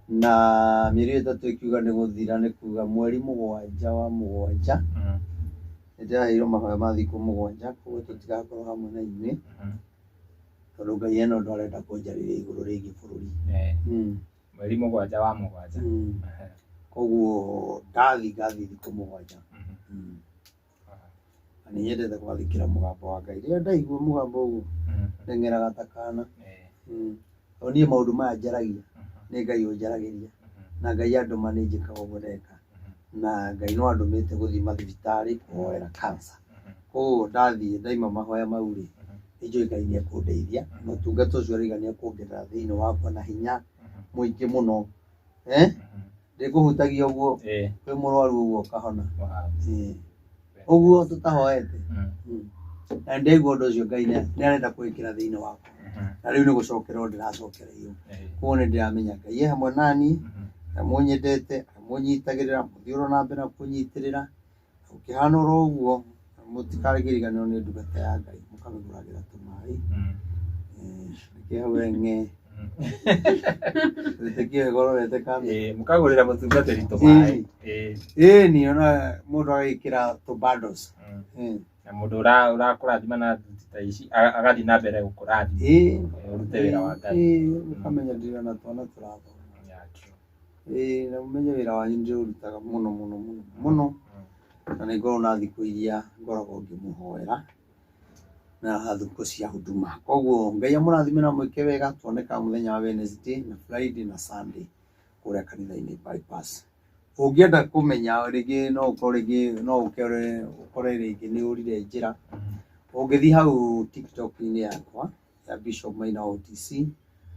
na mĩeri 3 ĩkiuga nĩ gũthira, nĩ kuga mweri 7 wa 7 nĩ ndĩraheirwo mahoya ma thikũ 7, koguo tũtigakorwo hamwe na inyuĩ tondũ Ngai ena ũndũ arenda kũnjarĩria igũrũ rĩgiĩ bũrũri. Mweri 7 wa 7. Koguo ndathi ngathiĩ thikũ 7. Na nĩ nyendete gwathĩkĩra mũgambo wa Ngai. Rĩrĩa ndaigua mũgambo ũguo ndeng'eraga ta kana. Tondũ niĩ maũndũ maya njaragia nĩ Ngai ũnjaragĩria, na Ngai andũma nĩ njĩkaga ũguo ndeka, na Ngai no andũmĩte gũthiĩ mathibitarĩ kũhoera cancer. Koguo ndathiĩ ndaima mahoya mau rĩ, nĩ njũĩ Ngai nĩ ekũndeithia, na ũtungata ũcio arauga nĩ ekuongerera thĩinĩ wakwa na hinya mũingĩ mũno. Ndĩkũhutagia ũguo, wĩ mũrwaru ũguo ũkahona. Ũguo tũtahoete. Na nĩndaigua ũndũ ũcio Ngai nĩ arenda kũwĩkĩra thĩinĩ wakwa. Na rĩu nĩ gũcokerwo ndĩracokereio. Koguo nĩ ndĩramenya Ngai e hamwe naniĩ, arĩa mũnyendete, arĩa mũnyitagĩrĩra, mũthiĩ oro na mbere na kũnyitĩrĩra. Gũkĩhana oro ũguo, mũtikaririganĩrwo nĩ ndungata ya Ngai, mũkamĩgũragĩra tũmaĩ. Reke hau ng'e. Wĩtĩkie wega ũrorete kamera. Mũkagũrĩra mũtungatĩri tũmaĩ. Ĩni, ona mũndũ agagĩkĩra tũ bundles. Na mũndũ ũrakũrathima na thuti ta ici agathiĩ na mbere gũkũrathima. Ũrute wĩra wa Ngai. Mũkamenya ndĩrĩ ona twana tũrathoma. Na mũmenye wĩra wanyu ndĩũrutaga mũno mũno mũno mũno. Na nĩ ngoragwo na thikũ iria ngoragwo ngĩmũhoera na thikũ cia huduma. Koguo Ngai amũrathime na mwĩke wega, tuonekaga mũthenya wa Wednesday na Friday na Sunday kũrĩa kanitha-inĩ bypass. Ũngĩenda kũmenya rĩngĩ no ũkorwo rĩngĩ no ũke ũkore rĩngĩ nĩ ũrire njĩra, ũngĩthiĩ hau TikTok-inĩ yakwa ya Bishop Maina OTC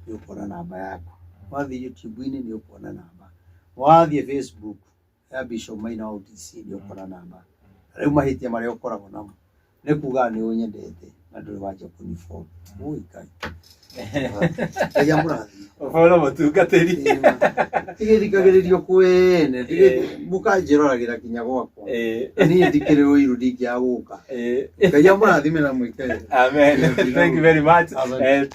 nĩ ũkuona namba yakwa. Wathiĩ YouTube-inĩ nĩ ũkuona namba. Wathiĩ Facebook ya Bishop Maina OTC nĩ ũkuona namba. Rĩu mahĩtia marĩa ũkoragwo namo nĩ kuga nĩ ũnyendete na ndũrĩ wanjia kũni follow. Ui Ngai. Ngai amũrathime. Ũboro mũtungatĩri. Tigĩthikagĩrĩrio kwene, mũkanjĩroragĩra kinya gwakwa. Niĩ ndikĩrĩ ũiru ndingĩaga gũka. Ngai amũrathime na mwĩke wega. Amen. Thank you very much. Amen.